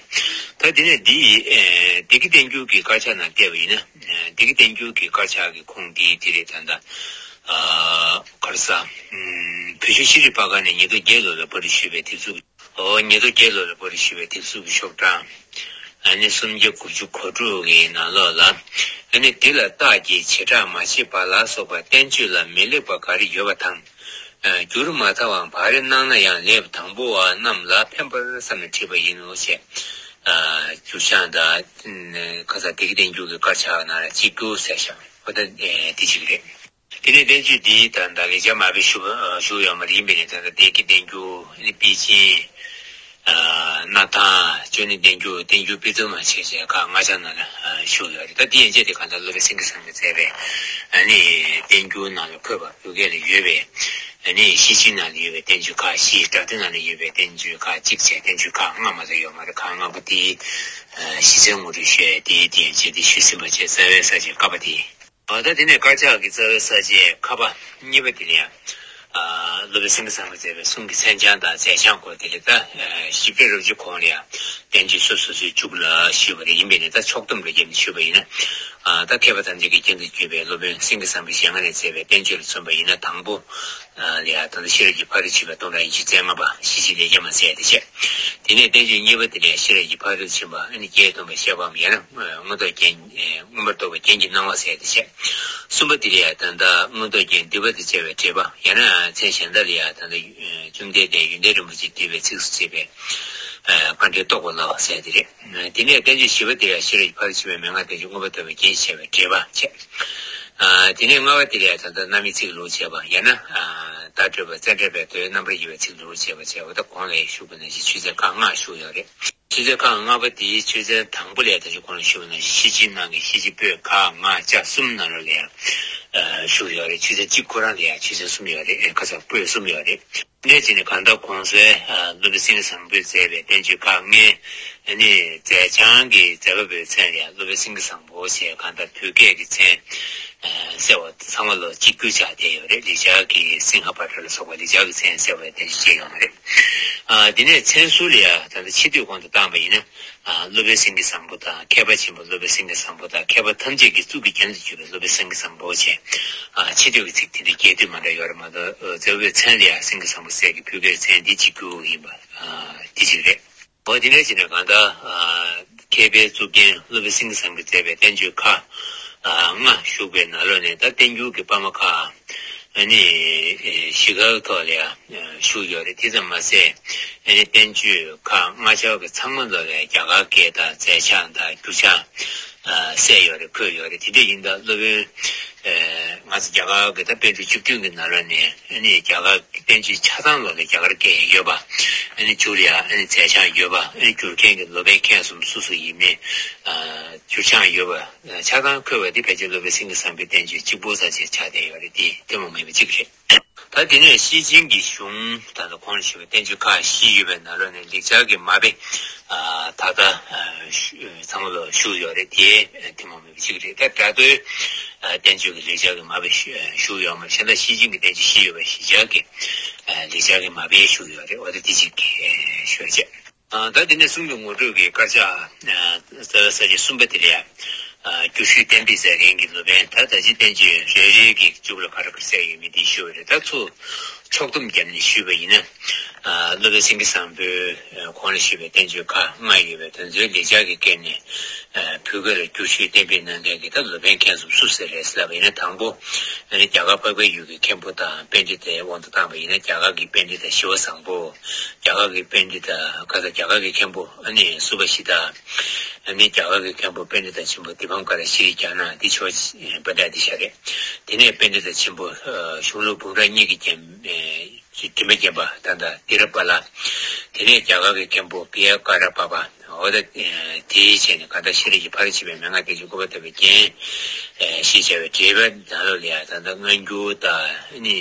ད་དེ་ནས་འདི་ཡི་ཨེ་བདེ་སྐྱིད་བསྟན་འགྱུར་གྱི་དཀར་ཆག་ནང་བལྟས་པ་ཡིན་ན། ཨེ་བདེ་སྐྱིད་བསྟན་འགྱུར་གྱི་དཀར་ཆག་གི་ཁུངས་འདི་དེ་རེད། ད་ལྟ་ཨ་ག་རེ་ཟ། ཨམ་བོད་ཆུ་ཤེས་རིག་པར་ཁང་ནས་ཉིས་སྟོང་བརྒྱད་ལོ་ལ་པར་སྐྲུན་ཞུས་པའི་དེབ་གཟུགས། ཨོ་ཉིས་སྟོང་བརྒྱད་ལོ་ལ་པར་སྐྲུན་ཞུས་པའི་དེབ་གཟུགས་ཀྱི་ཤོག་གྲངས་ཨ་ནི་སུམ་བརྒྱ་དགུ་བཅུ་གོ་དྲུག་གི་ནང་ལོགས་ལ། ཨ་ནི་འདི་ལ་རྟགས་ཀྱི་བྱེ་བྲག་མ་ཕྱེད་པ་ལ་སོགས་པ་བསྟན་བཅོས་ལ་མི་ལེགས་པ་ག་རེ་ཡོད་པ་དང་། ཨ་བསྒྱུར་མ་ཐལ་བའམ་བག་རེ་གནང་ན་ཡང་ལེགས་པ་དང་པོ་བ་རྣམས་ལ་ཕན་པར་བསམ་ནས་བྲིས་པ་ཡིན་ནོ་ཞེས། ཨ་བསྒྱུར་བྱ་དང་ཁ་སང་བདེ་སྐྱིད་བསྟན་འགྱུར་གྱི་དཀར་ཆག་ནང་ལ་གཅིག་གྱུར་གསལ་བཞག་འོ་ད་དེ་གཅིག་རེད། དེ་ནས་བསྟན་བཅོས་འདིའི་ད་ལྟ་ལེགས་སྦྱར་མ་དཔེ་ཞུ་ཞུ་ཡོད་མ་རེད། ཡིན་པས་ནས་ད་ལྟ་བདེ་སྐྱིད་བསྟན་འགྱུར་ཨ་ནི་པེ་ཅིན། ཨ་སྣར་ཐང་། ཅོ་ནེ་བསྟན་འགྱུར། བསྟན་འགྱུར་དཔེ་མཛོད་མ་བྱས་བྱས་ཁག་ལྔ་ཆ་ནང་ལ་ཨ་བཞུགས་ཡོད་རེད། ད་དེ་ཡན་ཆད་དེ་གང་ལྟར་སློབ་དཔོན་སེང་གེ་བཟང་པོས་མཛད་པའི་ཨ་ནི་བསྟན་འགྱུར་ནང་ལ་འཁོད་པ་བོད་སྐད་ལ་ཡོད་པའི་ཨ་ནི་ཤེར་ཕྱིན་ནང་ལ་ཡོད་པའི་བསྟན་བཅོས་ཁག་བཞི། སྒྲ་སྡུད་ནང་ལ་ཡོད་པའི་བསྟན་བཅོས་ཁག་གཅིག་བྱས་བསྟན་བཅོས་ཁག་ལྔ་མ་གཏོགས་ཡོད་མ་རེད། ཁག་ལྔ་པོ་དེ་ཨ་གཞི་རྩའི་ངོ་སྤྲོད་ཞུས་དེ་དེ་ཡན་ཆད་དེ་ཞུས་ཟིན་པ་བྱས། རྩ་བའི་ས་བཅད་ཀ་པ་དེ། ཨ་ད་དེ་ནས་དཀར་ཆག་གི་རྩ་བའི་ས་བཅད་ཁ་པ་གཉིས་པ་དེ་ལ་ཡང་། ཨ་སློབ་དཔོན་སེང་གེ་བཟང་པོས་མཛད་པའི་གསུང་གི་མཚན་བྱང་དང་མཛད་བྱང་སྐོར་དེ་ལས་ད་ཨ་ཞིབ་ཕྲ་རོབ་ཅིག་གོང་ལ་ཡང་བསྟན་བཅོས་སོ་སོ་སོའི་མཇུག་ལ་ཞུས་པ་རེད། ཡིན་པས་ནས་ད་ཕྱོགས་བསྡོམས་རེ་བརྒྱབ་ནས་ཞུས་པ་ཡིན་ན། ཨ་ད་མཁས་པ་ཐམས་ཅད་ཀྱི་རྒྱན་དུ་གྱུར་པའི་སློབ་དཔོན་སེང་གེ་བཟང་པོའི་ཞལ་སྔ་ནས་མཛད་པའི་བསྟན་བཅོས་ལ་མཚོན་པ་ཡིན་ན། དང་པོ་ལ་ཡང་ད་ལྟ་ཤེས་རབ་ཀྱི་ཕ་རོལ་ཕྱིན་པ་སྟོང་ཕྲག་ཉི་ཤུ་རྩ་ལྔ་པ་ཤེར་ཕྱིན་ལེགས་སྦྱར་མ་ཟེར་ཡ་དེ་བཤད། དེ་ནས་བསྟན་བཅོས་གཉིས་པ་དེ་ལ་ཤེས་རབ་ཀྱི་ཕ་རོལ་ཕྱིན་པ་ཨ་ནི་བརྒྱད་སྟོན་པའི་བཤད་པའམ་ཡང་ན་མངོན་རྟོགས་རྒྱན། མངོན་པར་རྟོགས་པའི་རྒྱན་གྱི་སྣང་བ་ཟེར་ཡ་དེ་བཤད། གསུམ་པ་དེ་ལ་ཡང་ད་ལྟ་མངོན་རྟོགས་རྒྱན་སྡུད་པ་དང་བཅས་པའི་འགྲེལ་པ། ཡང་ན་མཚན་གཞན་དག་ལ་ཡང་ད་ལྟ་བཅོམ་ལྡན་འདས་ཡོན་ཏན་རིན་པོ་ཆེས་བསྡུས་པའི་ཚིགས་སུ་བཅད་པའི་དཀའ་འགྲེལ་རྟོགས་པ་ལ་ཟེར་དེ་རེད། དེ་ནས་བསྟན་བཅོས་བཞི་པ་དེ་ཡང་ཤེས་རབ་ཀྱི་ཕ་རོལ་ཕྱིན་པའི་མན་ངག་བསྟན་བཅོས་མངོན་པར་རྟོགས་པའི་རྒྱན་ཞེས་བྱ་བའི་འགྲེལ་པ་བྱས། དེ་ནས་ལྔ་པ་དེ་ལ་ཡང་ད་ལྟ་རྣམ་དབྱེ་ཚིག་ལོག་བྱས་པ། ཡང་ན་བརྡ་སྤྲོད་པ་བཙལ་འགྲེལ་པའི་མདོའི་རྣམ་པར་དབྱེ་བའི་ཚིག་ལོག་བྱས་པ་བྱས་པ། ད་གོང་ལ་ཞུས་པ་ནང་བཞིན་ཆོས་ཚན་ཁག་ལྔ་ཞུས་ཡོད་རེད། ཆོས་ཚན་ཁག་ལྔ་པ་དེའི་ཆོས་ཚན་དང་པོ་ལ་ཡང་ད་ཅི་གོང་ལ་ཞུས་པ་ནང་བཞིན་ཤེར་ཕྱིན་ནང་གི་ཤེར་ཕྱིན་པོད་ག་ང་ཅ་གསུམ་ནང་ལོགས་ལ་ཡང་ཞུས་ཡོད་རེད། ཆོས་ཚན་གཅིག་ཁོ་རང་ལ་ཡང་ཆོས་ཚན་གསུམ་ཡོད་རེད། ཁ་སང་པོད་གསུམ་ཡོད་རེད། དེ་ནས་བྱས་ནས་གང་ལྟར་གོང་གསལ་སློབ་དཔོན་སེང་གེ་བཟང་པོས་མཛད་པའི་བསྟན་བཅོས་ཁག་ལྔའི་ནི་མཛད་བྱང་གི་མཛད་པ་པོའི་མཚན་ལ་ཡང་སློབ་དཔོན་སེང་གེ་བཟང་པོ་ཞེས་གང་ལྟར་བོད་སྐད་ཀྱི་མཚན་གསལ་བ་ཚང་མ་ལོ་གཅིག་གྱུར་ཆགས་བསྡད་ཡོད་རེད། ལེགས་སྦྱར་གྱི་སིང་ཧ་པ་ཏྲ་ལ་སོགས་པ་ལེགས་སྦྱར་གྱི་མཚན་གསལ་བའི་བསྟན་བཅོས་བྱས་ཡོད་མ་རེད། ཨ་དེ་ནས་མཚན་ཟུར་ལ་ཡང་ད་ལྟ་ཕྱི་སྡོད་གོང་དུ་བཏང་བ་ཡིན་ན། ཨ་སློབ་དཔོན་སེང་གེ་བཟང་པོ་དང་། མཁས་པ་ཆེན་པོ་སློབ་དཔོན་སེང་གེ་བཟང་པོ་དང་། མཁས་པ་ཐམས་ཅད་ཀྱི་གཙུག་གི་རྒྱན་དུ་གྱུར་པའི་སློབ་དཔོན་སེང་གེ་བཟང་པོ་བྱས། ཨ་ཕྱི་སྡོད་ཀྱི་ཚིག་དེ་འདྲའི་རྒྱས་བསྡུས་མ་འདྲ་ཡོད་རེད་མ་གཏོགས། མཛད་པའི་མཚན་ལ་ཡང་སེང་གེ་བཟང་པོ་ཟེར་གྱི་བོད་སྐད་མཚན་འདི་གཅིག་གྱུར་ཡིན་པ་ཨ་འདི་གཅིག་རེད། འོ་དེ་འདྲ་བྱས་ནས་གང་ལྟར་ཨ་མཁས་པའི་གཙུག་རྒྱན་སློབ་དཔོན་སེང་གེ་བཟང་པོས་མཛད་པའི་བསྟན་བཅོས་ཁག་ཨ་ལྔ་བཞུགས་པའི་ནང་ལོགས་ནས་ད་བསྟན་འགྱུར་གྱི་དཔར་མ་ཁག་ཨ་ནི་བཞི་ཀའི་ཐོག་ལ་ཡང་བཞུགས་ཡོད་རེད། དེ་ཙམ་མ་ཟད་ཨ་ནི་བསྟན་བཅོས་ཁག་ལྔ་ཆ་གི་ཚང་མ་ལོགས་ལ་རྒྱ་གར་སྐད་དང་མཛད་བྱ་དང་བསྒྱུར་བྱ་གསལ་ཡོད་རེད། འཁོད་ཡོད་རེད། དེ་འདྲ་ཡིན་ད་སློབ་དཔོན་ང་ཚོ་རྒྱ་གར་གྱི་ད་པཎ་གྲུབ་བཅུ་བདུན་གྱི་ནང་ལོགས་ནས་ཨ་ནི་རྒྱ་གར་གྱི་བསྟན་བཅོས་ཆ་ཚང་ལོགས་ལ་རྒྱ་གར་སྐད་ཡོད་པ། ཨ་ནི་མཇུག་ལ་ཡང་ཨ་ནི་མཛད་བྱ་ཡོད་པ། ཨ་ནི་བསྒྱུར་མཁན་གྱི་སློབ་དཔོན་མཁན་གསུམ་སུ་སུ་ཡིན་མིན་བསྒྱུར་བྱ་ཡོད་པ། ཆ་ཚང་འཁོད་པ་འདི་ཕལ་ཆེར་སློབ་དཔོན་སེང་གེ་བཟང་པོའི་བསྟན་བཅོས་གཅིག་པོ་ཙམ་ཞིག་ཆགས་བསྡད་ཡོད་རེད། དེ་ཐུན་མོང་མིན་པ་གཅིག་རེད། ད་དེ་ནས་ཤེར་ཕྱིན་གྱི་གཞུང་ད་ལྟ་གོང་ལ་ཞུས་པའི་བསྟན་བཅོས་ཁག་བཞི་ཡོད་པའི་ནང་ལོགས་ནས་ལེགས་སྦྱར་གྱི་མ་དཔེ་ད་ལྟ་ཚང་མ་ལ་བཞུགས་ཡོད་རེད། དེ་ཐུན་མོང་མིན་པ་གཅིག་རེད། ད་སྒྲ་སྡུད་བསྟན་བཅོས་ཀྱི་ལེགས་སྦྱར་གྱི་མ་དཔེ་བཞུགས་ཡོད་མ་རེད། གཞན་དག་ཤེར་ཕྱིན་གྱི་བསྟན་བཅོས་བཞི་ཡོད་པའི་གཞི་རྒྱ་གི་ལེགས་སྦྱར་གྱི་མ་དཔེ་བཞུགས་ཡོད་རེད། འོ་ད་དེ་གཅིག་ཞུ་བྱས། ད་དེ་ནས་གསུང་གི་ངོ་སྤྲོད་ཀྱི་དཀར་ཆག་རྩ་བའི་ས་བཅད་གསུམ་པ་དེ་ལ་ཡང་བསྒྱུར་ཞུས་གཏན་འབེབས་མཛད་མཁན་གྱི་སློབ་དཔོན་ད་ད་ཅི་བསྟན་བཅོས་རེ་རེ་གི་མཇུག་ལ་ག་རེ་ག་རེ་གསལ་ཡོད་མེད་དེ་ཞུ་བ་རེད། ད་ཚུར་ཕྱོགས་བསྡོམས་བརྒྱབ་ནས་ཞུས་པ་ཡིན་ན། སློབ་དཔོན་སེང་གེ་བཟང་པོས་གོང་ལ་ཞུས་པའི་བསྟན་བཅོས་ཁག་ལྔ་ཡོད་པའི་དོན་ཚན་ལེགས་སྦྱར་གྱི་སྐད་ནས་བོད་སྐད་ལ་བསྒྱུར་ཞུས་གཏན་འབེབས་གནང་མཁན་གྱི་ད་སློབ་དཔོན་མཁན་གསུམ་སུ་ཟེར་རེད་ཟེར་ལབ་པ་ཡིན་ན། དང་པོ་ཨ་ནི་རྒྱ་གར་འཕགས་པའི་ཡུལ་གྱི་མཁན་པོ་དང་པཎྜི་ཏའི་དབང་དུ་བཏང་བ་ཡིན་ན། རྒྱ་གར་གྱི་པཎྜི་ཏ་ཞི་བ་བཟང་པོ། རྒྱ་གར་གྱི་པཎྜི་ཏ་ཁ་ས་རྒྱ་གར་གྱི་མཁན་པོ་ཨ་ནི་སུ་པ་ཤི་ཏ། ཨ་ནི་རྒྱ་གར་གྱི་མཁན་པོ་པཎྜི་ཏ་ཆེན་པོ་དི་པཾ་ཀ་ར་ཤྲི་རྒྱ་ནག་འདི་ཆོས་པཎྜི་ཏ་ཤར་རེད། དེ་ནས་པཎྜི་ཏ་ཆེན་པོ་གཞུང་ལུགས་འབུམ་ཕྲག་གཉིས་ཀྱི་རྒྱན་དྲི་མ་བརྒྱན་པ་ད་ལྟ་ཏི་ར་པཱ་ལ། དེ་ནས་རྒྱ་གར་གྱི་མཁན་པོ་བི་ཡ་ཀ་ར་པ་པ། འོ་ད་དེའི་རྗེས་ནས་གང་ལྟར་ཤེས་རབ་ཀྱི་ཕ་རོལ་ཕྱིན་པའི་མན་ངག་བསྟན་བཅོས་མངོན་པར་རྟོགས་པའི་རྒྱན་ཞེས་བྱ་བའི་འགྲེལ་པ་ནང་ལོགས་ལ་ཡང་ད་ལྟ་སྔ་འགྱུར་དང་ནི་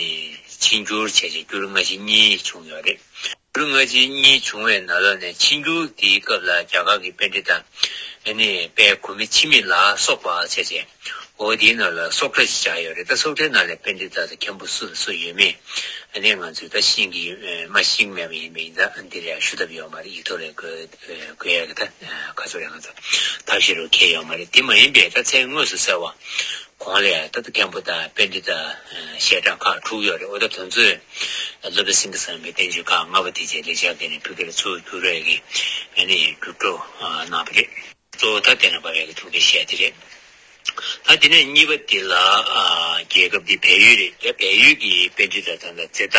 ཕྱི་འགྱུར་བྱས་བྱས་འགྱུར་སྔ་ཕྱི་གཉིས་བྱུང་ཡོད་རེད། འགྱུར་སྔ་ཕྱི་གཉིས་བྱུང་བའི་ནང་ལོགས་ནས་ཕྱི་འགྱུར་དེའི་སྐབས་ལ་རྒྱ་གར་གྱི་པཎྜི་ཏ་ནི་དཔལ་གོ་མི་ཆི་མི་ལ་སོགས་པ་བྱས་བྱས། འོ་དེའི་ནང་ལ་སོག་ཁྲ་ཞིག་བཞག་ཡོད་རེད། ད་སོག་ཁྲའི་ནང་ལ་པཎྜི་ཏ་དང་མཁན་པོ་སུ་དང་སུ་ཡོད་མེད། ཨ་ནི་ང་ཚོས་ད་ཤེས་ཀྱི་ཡོད་མ་ཤེས་ཀྱི་མེད་པ་ཡིན་པ་ཡིན་ཙང་འདི་ལ་ཡང་ཞུ་ཐབས་ཡོད་མ་རེད། ཡིག་ཐོག་ལ་འགོད་འགོད་ཡག་གི་ད་ཁ་ཚོ་ཡང་ང་ཚོ་ཐབས་ཤེས་རུ་འཁེལ་ཡོད་མ་རེད། དེ་མ་ཡིན་པའི་ད་མཚན་དངོས་སུ་གསལ་བ་གོང་ལ་ཡང་ད་ལྟ་མཁན་པོ་དང་པཎྜི་ཏ་ཞལ་གྲངས་ཁག་དྲུག་ཡོད་རེད། འོ་ད་དེ་ཚོས་སློབ་དཔོན་སེང་གེ་བཟང་པོའི་བསྟན་བཅོས་ཁག་ལྔ་པ་དེ་རྗེས་ལེགས་སྦྱར་སྐད་ནས་བོད་སྐད་ལ་ཚུར་བསྒྱུར་བའི་གི་ཨ་ནི་བསྒྱུར་སྒྲོག་གནང་བ་རེད། གཙོ་བོ་ད་དེ་ན་བབས་པའི་ཐུགས་རྗེ་ཆེ་དེ་རེད། ད་དེ་ནས་གཉིས་པ་དེ་ལ་ཨ་རྒྱལ་ཁབ་འདི་བལ་ཡུལ་རེད། ད་བལ་ཡུལ་གྱི་པཎྜི་ཏ་ད་ལྟ་ཛེ་ཏ་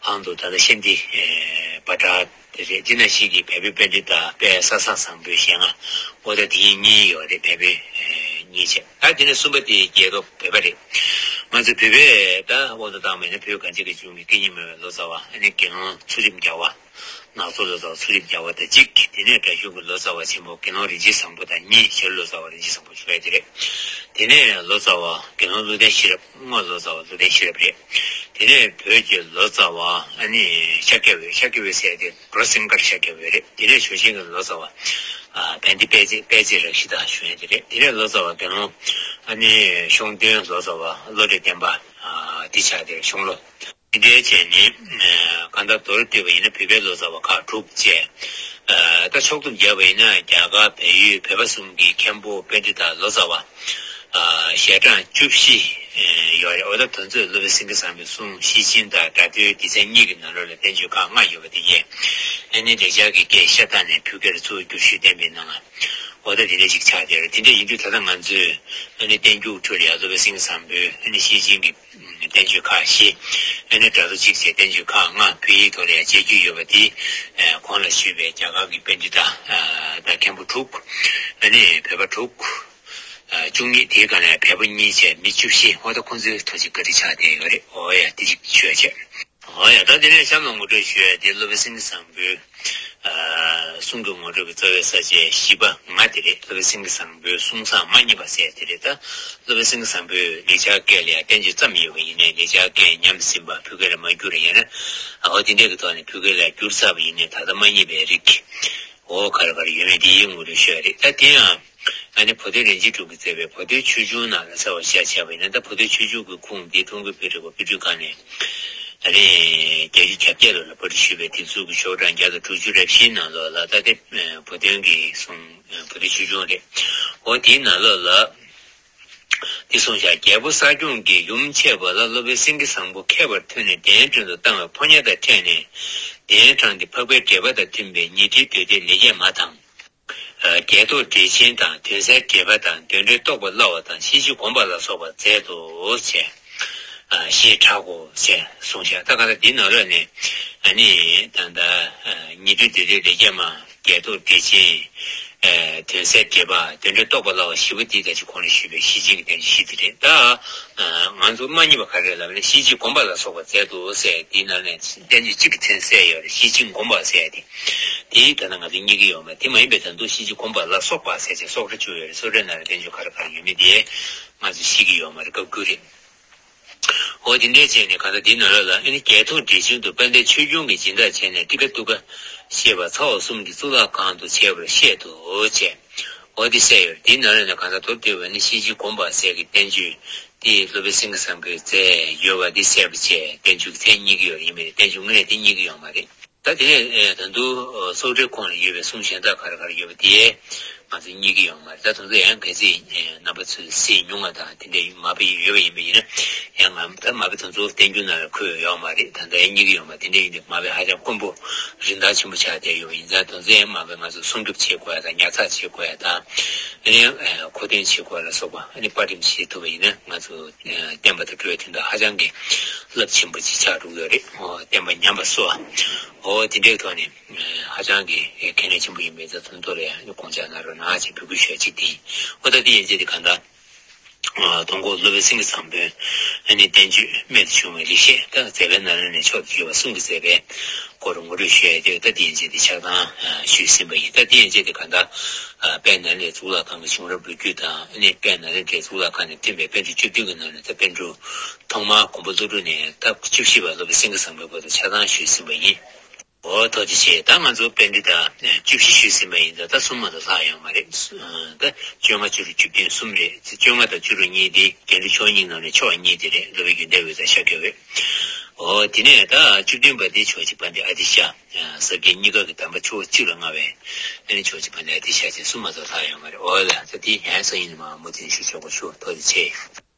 ཨང་དུ་ད་ལྟ་ཤན་ཏི་ཨེ་བྷ་དྲ་དེ་རེད། འདི་ན་ཞིག་གི་བལ་པོའི་པཎྜི་ཏ་དཔལ་ས་སངས་བཟང་པོའི་ཞལ་སྔ། འོ་ད་དེ་གཉིས་ཡོད་རེད། བལ་པོའི་ཨེ་གཉིས་བྱས། ད་དེ་ནས་གསུམ་པ་དེ་རྒྱལ་ཁབ་བོད་པ་རེད། ང་ཚོ་བོད་པས་ད་དབང་དུ་བཏང་བ་ཡིན་ན་བོད་གངས་ཅན་གྱི་ལྗོངས་ཀྱི་སྐད་གཉིས་སྨྲ་བའི་ལོ་ཙཱ་བ་ཨ་ནི་དགེ་སློང་ཚུལ་ཁྲིམས་རྒྱལ་བ། ནག་ཚོ་ལོ་ཙཱ་བ་ཚུལ་ཁྲིམས་རྒྱལ་བ་དང་གཅིག་དེ་ནས་སྒྲ་གཞུང་གི་ལོ་ཙཱ་བ་ཆེན་པོ་དགེ་སློང་རིན་ཆེན་བཟང་པོ་དང་གཉིས། ཞྭ་ལུ་ལོ་ཙཱ་བ་རིན་ཆེན་བཟང་པོ་ཞུ་ཡ་དེ་རེད། དེ་ནས་ལོ་ཙཱ་བ་དགེ་སློང་ཀླུ་ལྡིང་ཤེས་རབ། སྔོན་ལོ་ཙཱ་བ་ཀླུ་ལྡིང་ཤེས་རབ་རེད། དེ་ནས་བོད་ཀྱི་ལོ་ཙཱ་བ་ཨ་ནི་ཤཱཀྱ་འོད། ཤཱཀྱ་འོད་ཟེར་ཡ་དེ་འགྲོ་སེང་དཀར་ཤཱཀྱ་འོད་རེད། དེ་ནས་ཞུ་ཆེན་གྱི་ལོ་ཙཱ་བ་ཨ་བན་དེ་དཔལ་བརྩེགས། དཔལ་བརྩེགས་རཀྵི་ཏ་ཞུ་ཡ་དེ་རེད། དེ་ནས་ལོ་ཙཱ་བ་དགེ་སློང་ཨ་ནི་ཤོང་སྟོན་ལོ་ཙཱ་བ་བློ་གྲོས་བརྟན་པ་ཨ་དེ་ཆགས་དེ་རེད། ཤོང་ལོ། དེ་འདྲའི་བྱས་ནས་གང་ལྟར་མདོར་བསྡུས་པ་ཡིན་ན་བོད་པའི་ལོ་ཙཱ་བ་ཁག་དྲུག་བཅས། ད་ཕྱོགས་བསྡོམས་བརྒྱབ་པ་ཡིན་ན་རྒྱ་གར་བལ་ཡུལ་བོད་པ་གསུམ་གྱི་མཁན་པོ་པཎྜི་ཏ་ལོ་ཙཱ་བ་ཞལ་གྲངས་བཅུ་བཞི་ཡོད་རེད། འོ་ད་དེ་ཚོས་སློབ་དཔོན་སེང་གེ་བཟང་པོའི་གསུང་ཤེར་ཕྱིན་དང་སྒྲ་ཐོའི་སྡེ་ཚན་གཉིས་ཀྱི་ནང་ལོགས་ལ་བསྟན་བཅོས་ཁག་ལྔ་ཡོད་པ་དེ་ཡིས་ཨ་ནི་ལེགས་སྦྱར་གྱི་སྐད་ཤ་སྟག་ནས་བོད་སྐད་ལ་ཚུར་བསྒྱུར་ཞུས་བསྟན་པའི་ནང་། འོ་ད་དེ་འདྲ་ཞིག་ཆགས་བསྡད་རེད། དེ་འདྲ་ཡིན་དུས་ད་ལྟ་ང་ཚོས་ཨ་ནི་བསྟན་འགྱུར་ཁྲོད་ལ་ཡང་སློབ་དཔོན་སེང་གེ་བཟང་པོའི་ཨ་ནི་ཤེར་ཕྱིན་གྱི་བསྟན་བཅོས་ཁག་བཞི། ཨ་ནི་སྒྲ་རྡོ་གཅིག་བཅས་བསྟན་བཅོས་ཁག་ལྔ་བོད་ཡིག་ཐོག་ལ་ཡང་མཇལ་རྒྱུ་ཡོད་པ་དེ། ཨ་གོང་ལ་ཞུས་པའི་རྒྱ་གར་གྱི་པཎྜི་ཏ་ཨ་དང་མཁན་པོ་དྲུག་ཨ་ནི་བོད་པ་དྲུག་ཨ་བཅུ་གཉིས། དེའི་སྒང་ལ་ཡང་བལ་པོ་གཉིས་བཅས་མི་བཅུ་བཞི། འོ་ད་ཁོང་ཚོའི་ཐུགས་རྗེ་བཀའ་དྲིན་ཆགས་བསྡད་ཡོད་རེད། འོ་ཡ་དེ་ཅིག་ཞུ་ཡ་བྱས། འོ་ཡ། ད་དེ་ནས་གཤམ་ལ་ངོ་སྤྲོད་ཞུ་ཡ་དེ་སློབ་དཔོན་སེང་གེ་བཟང་པོའི་ཨ་གསུང་གི་ངོ་སྤྲོད་ཀྱི་རྩ་བའི་ས་བཅད་བཞི་པ་ལྔ་དེ་རེད། སློབ་དཔོན་སེང་གེ་བཟང་པོའི་གསུང་བཟང་མ་གཉིས་པ་ཟེར་དེ་རེད། ད་སློབ་དཔོན་སེང་གེ་བཟང་པོས་ལེགས་སྦྱར་སྐད་ལ་ཡང་བསྟན་བཅོས་བརྩམས་ཡོད་པ་ཡིན་ནའི་ལེགས་སྦྱར་སྐད་ཉམས་ཟིན་པ་བོད་སྐད་ལ་མ་བསྒྱུར་ཡང་ན་འོ་དེ་འདྲ་གི་ཐོག་ནས་བོད་སྐད་ལ་བསྒྱུར་ཚར་བ་ཡིན་ནའི་ད་ལྟ་མ་རྙེད་པའི་རིགས་འོ་ག་རེ་ག་རེ་ཡོད་མེད་དེའི་ངོ་སྤྲོད་ཞུ་ཡ་རེད། ད་དེ་ཡང་ཨ་ནི་བུ་སྟོན་རིན་ཆེན་གྲུབ་ཀྱིས་མཛད་པའི་བུ་སྟོན་ཆོས་འབྱུང་ནང་ལ་གསལ་བར་བཤད་བྱས་པ་ཡིན་ན། ད་བུ་སྟོན་ཆོས་འབྱུང་གི་ཁུངས་འདི་ཀྲུང་གོའི་དཔེ་སྐྲུན་པ་དཔེ་སྐྲུན་ཁང་ནས་ཨ་ནི་བརྒྱད་ཅུ་གྱ་བརྒྱད་ལོ་ལ་པར་སྐྲུན་ཞུས་པའི་དེབ་གཟུགས་ཀྱི་ཤོག་གྲངས་བརྒྱ་དང་དྲུག་ཅུ་རེ་བཞིའི་ནང་ལོགས་ལ་ད་དེ་བུ་སྟོན་གྱི་གསུང་བུ་སྟོན་ཆོས་འབྱུང་རེད། འོ་དེའི་ནང་ལོགས་ལ་འདི་གསུངས་བཞག་རྒྱལ་པོ་ས་སྐྱོང་གིས་ཡུམ་ཆེ་བ་ལ་སློབ་དཔོན་སེང་གེ་བཟང་པོ་མཁས་པར་ཐོས་ནས་གདན་དྲུང་དུ་བཏང་བས་ཕོ་ཉ་དང་ཕྲད་ནས་གདན་དྲངས་ཏེ་འཕགས་པའི་འགྲེལ་པ་དང་མཐུན་པའི་ཉི་ཁྲིའི་མདོ་སྡེ་ལེགས་སྦྱར་མ་དང་། བརྒྱད་ཐོག་འགྲེལ་ཆེན་དང་དོན་གསལ་འགྲེལ་པ་དང་དོན་འགྲེལ་རྟོགས་པར་སླ་བ་དང་ཤེར་ཕྱིན་སྒོམ་པ་ལ་སོགས་པ་མཛད་དོ་ཞེས་ཞེས་གྲག་གོ་ཞེས་གསུངས་ཤག་ད་ག་ད་འདི་ནང་ལོགས་ནས་ཨ་ནི་ད་ལྟ་ཉི་ཁྲིའི་མདོ་སྡེ་ལེགས་སྦྱར་མ། བརྒྱད་ཐོག་འགྲེལ་ཆེན། དོན་གསལ་འགྲེལ་པ། དོན་འགྲེལ་རྟོགས་པར་སླ་བ་བཞི་པོ་འདི་ད་ཅི་གོང་ལ་ཞུས་པའི་ཤེར་ཕྱིན་གྱི་བསྟན་བཅོས་བཞི་དེ་རེད། ད་ང་ཚོ་མ་རྙེད་པ་ག་རེ་ལབ་ན་ཤེར་ཕྱིན་སྒོམ་པ་ལ་སོགས་པ་མཛད་དོ་ཟེར་འདི་ནང་ནས་བསྟན་བཅོས་གཅིག་གི་མཚན་གསལ་ཡོད་རེད། ཤེར་ཕྱིན་སྒོམ་པ་ཟེར་ཏེ། དེ་ད་ལྟ་ང་ཚོ་རྙེད་ཀྱི་ཡོད་མ་རེད། དེ་མ་ཡིན་པའི་ད་དུང་ཤེར་ཕྱིན་སྒོམ་པ་ལ་སོགས་པ་ཟེར་ཅིག་སོགས་སྒྲ་བཅུག་ཡོད་རེད། སོགས་སྒྲའི་ནང་ལ་བསྟན་བཅོས་ག་རེ་ག་རེ་ཡོད་མེད་དེ་ང་ཚོ་ཤེས་ཀྱི་ཡོད་མ་རེད། སྐབས་དགུ་རེད། འོ་དེ་འདྲའི་བྱས་ནས་གང་ལྟར་འདི་ནང་ལོགས་ལ་ཨ་ནི་བརྒྱད་ཐོག་འགྲེལ་ཆེན་དུ་དཔལ་ལྡན་ཆོས་སྐྱོང་གི་སྦྱིན་བདག་བྱས་ནས་ཏི་ཀ་ཏུ་ཀ་ཞེས་པ་ཚ་བོ་གསུམ་གྱི་གཙུག་ལག་ཁང་དུ་བྱས་པར་བཤད་དོ་བྱས། འོ་དེ་གསལ་ཡོད། འདིའི་ནང་ལོགས་ནས་གང་ལྟར་མདོར་བསྡུས་པ་ནི་ཤེར་ཕྱིན་སྒོམ་པ་ཟེར་གྱི་བསྟན་བཅོས་འདི་སློབ་དཔོན་སེང་གེ་བཟང་པོས་མཛད་ཡོད་པ་འདི་གསལ་པོ་བྱས། བསྟན་བཅོས་ཀྱི་མཚན་རྙེད་ཀྱི་ཡོད་རེད། ཡིན་པས་བསྟན་བཅོས་དངོས་གནས་དེ་རྙེད་ཀྱི་ཡོད་མ་རེད། ད་དེ་ནས་ད་དུང་སོགས་སྒྲའི་ཁོངས་ལ་ཡོད་པའི་གསུང་གཞན་དག་ག་རེ་ག་རེ་ཡོད་པ་དེ་ང་ཚོས་རྙེད་ཀྱི་ཡོད་མ་རེད། ད་དེ་ཚོ་ཡང་གལ་སྲིད་རྣམ་པ་ཚོས་གཟིགས་མྱོང་བ་དང་དེ་འདྲའི་མ་དཔེ་ཡོད་པ་ཡིན་པ་ཡིན་ན་ཡང་ང་ད་མ་དཔེ་དེ་ཚོ་བསྟན་འགྱུར་ནང་ལ་འཁོད་ཡོད་མ་རེད། ད་ལྟ་ཡང་རྙེད་ཀྱི་ཡོད་མ་རེད། དེ་འདྲ་ཡིན་དུས་མ་དཔེ་ཧ་ཅང་དཀོན་པོ་རིན་ཐང་ཆེན་པོ་ཆགས་བསྡད་ཡོད་པ་ཡིན་ཙང་དེ་ཚོ་ཡང་མ་དཔེ་ང་ཚོ་སྲུང་སྐྱོབ་བྱེད་དགོས་ཡ་དང་ཉར་ཚགས་བྱེད་དགོས་ཡ་དང་ཨ་ནི་མཁོ་འདོན་བྱེད་དགོས་ཡ་ལ་སོགས་པ་ཨ་ནི་པར་འགྲེམས་བྱེད་ཐུབ་པ་ཡིན་ན་ང་ཚོ་བསྟན་པ་དང་འགྲོ་བའི་དོན་དུ་ཧ་ཅང་གི་རླབས་ཆེན་པོ་ཅིག་ཆགས་འགྲོ་གི་རེད། བསྟན་པ་ཉམས་པ་གསོ་བ། འོ་དེ་འདྲའི་ཐོག་ནས་ཧ་ཅང་གི་གལ་གནད་ཆེན་པོ་ཡིན་པས་ད་དོན་ཐོག་ལ་ཡང་དགོངས་འཇགས་གནང་རོགས་གནང་ཞེས་འབོད་སྐུལ་ཞུ་ཡ་གཅིག་དེ་ཡིན། འོ་ད་དེ་ཡན་ཆད་དེ་གང་ལྟར་དང་པོ་སློབ་དཔོན་སེང་གེ་བཟང་པོས་ཨ་ནི་བསྟན་བཅོས་རྨད་དུ་བྱུང་བའི་ལེགས་བཤད་དང་མཛད་པའི་ནང་ལ་ནས་མཆོག་ཏུ་གྱུར་པ་གསུང་གི་མཛད་པའི་སྐོར་ངོ་སྤྲོད་ཞུ་ཡ་དེ་ད་དེ་ཡན་ཆད་དེ་ཆགས་སྡང་ཞུས་ཟིན་པ་ཡིན། ད་དེ་ཡན་ཆད་དེ་གང་ལྟར་དཔལ་ནཱ་ལེནྡྲའི་གཙུག་ལག་ཁང་གི་བྱུང་རབས་ལོ་རྒྱུས་དང་ཨ་ནི་དཔལ་ནཱ་ལེནྡྲའི་གཙུག་ལག་ཁང་ནས་ཐོན་པའི་པཎ་གྲུབ་བཅུ་བདུན་གྱི་ནང་ནས་ད་པཎ་གྲུབ་ཐོག་མར་མགོན་པོ་ཀླུ་སྒྲུབ་ནས་ད་བཅུ་བཞི་པ་སློབ་དཔོན་སེང་གེ་བཟང་པོའི་སྐོར་དུ་ཆ་ཚང་ཞུས་ཟིན་པ་ཡིན། འོ་ཐུགས་རྗེ་ཆེ། ད་ང་ཚོ་པཎྜི་ཏ་བཅུ་བཞི་ཞུས་ཟིན་པ་ཡིན་ད། ད་གསུམ་མ་གཏོགས་ལྷག་ཡོད་མ་རེད། ད་བཅོ་ལྔ་བཅུ་དྲུག་བཅུ་བདུན་གསུམ་རེད། བཅོ་ལྔ་དང་བཅུ་དྲུག་གཉིས་དེ་རྒྱན་དྲུག་མཆོག་གཉིས་ནང་ནས་མཆོག་གཉིས་དེ་རེད། སློབ་དཔོན་དགེ་འདུན་འོད་དང་ཤཱཀྱ་འོད། འོ་དེ་ནས་ད་བཅུ་བདུན་པ་དེ་ཕྱོགས་གཅིག་པཎྜི་ཏ་ཨ་ཏི་ཤ། ཟབ་རྒྱས་གཉིས་ཀ་གི་གདམས་པ་ཕྱོགས་གཅིག་ལ་མངའ་བའི་ཨ་ནི་ཕྱོགས་གཅིག་པཎྜི་ཏ་ཨ་ཏི་ཤ་ཅན། གསུམ་མ་གཏོགས་ལྷག་ཡོད་མ་རེད། འོ་ལ་ད་དེ་ཡང་སང་ཉིན་མ་མུ་མཐུད་ཞུ་ཆོག་པ་ཞུ། ཐུགས་རྗེ་ཆེ།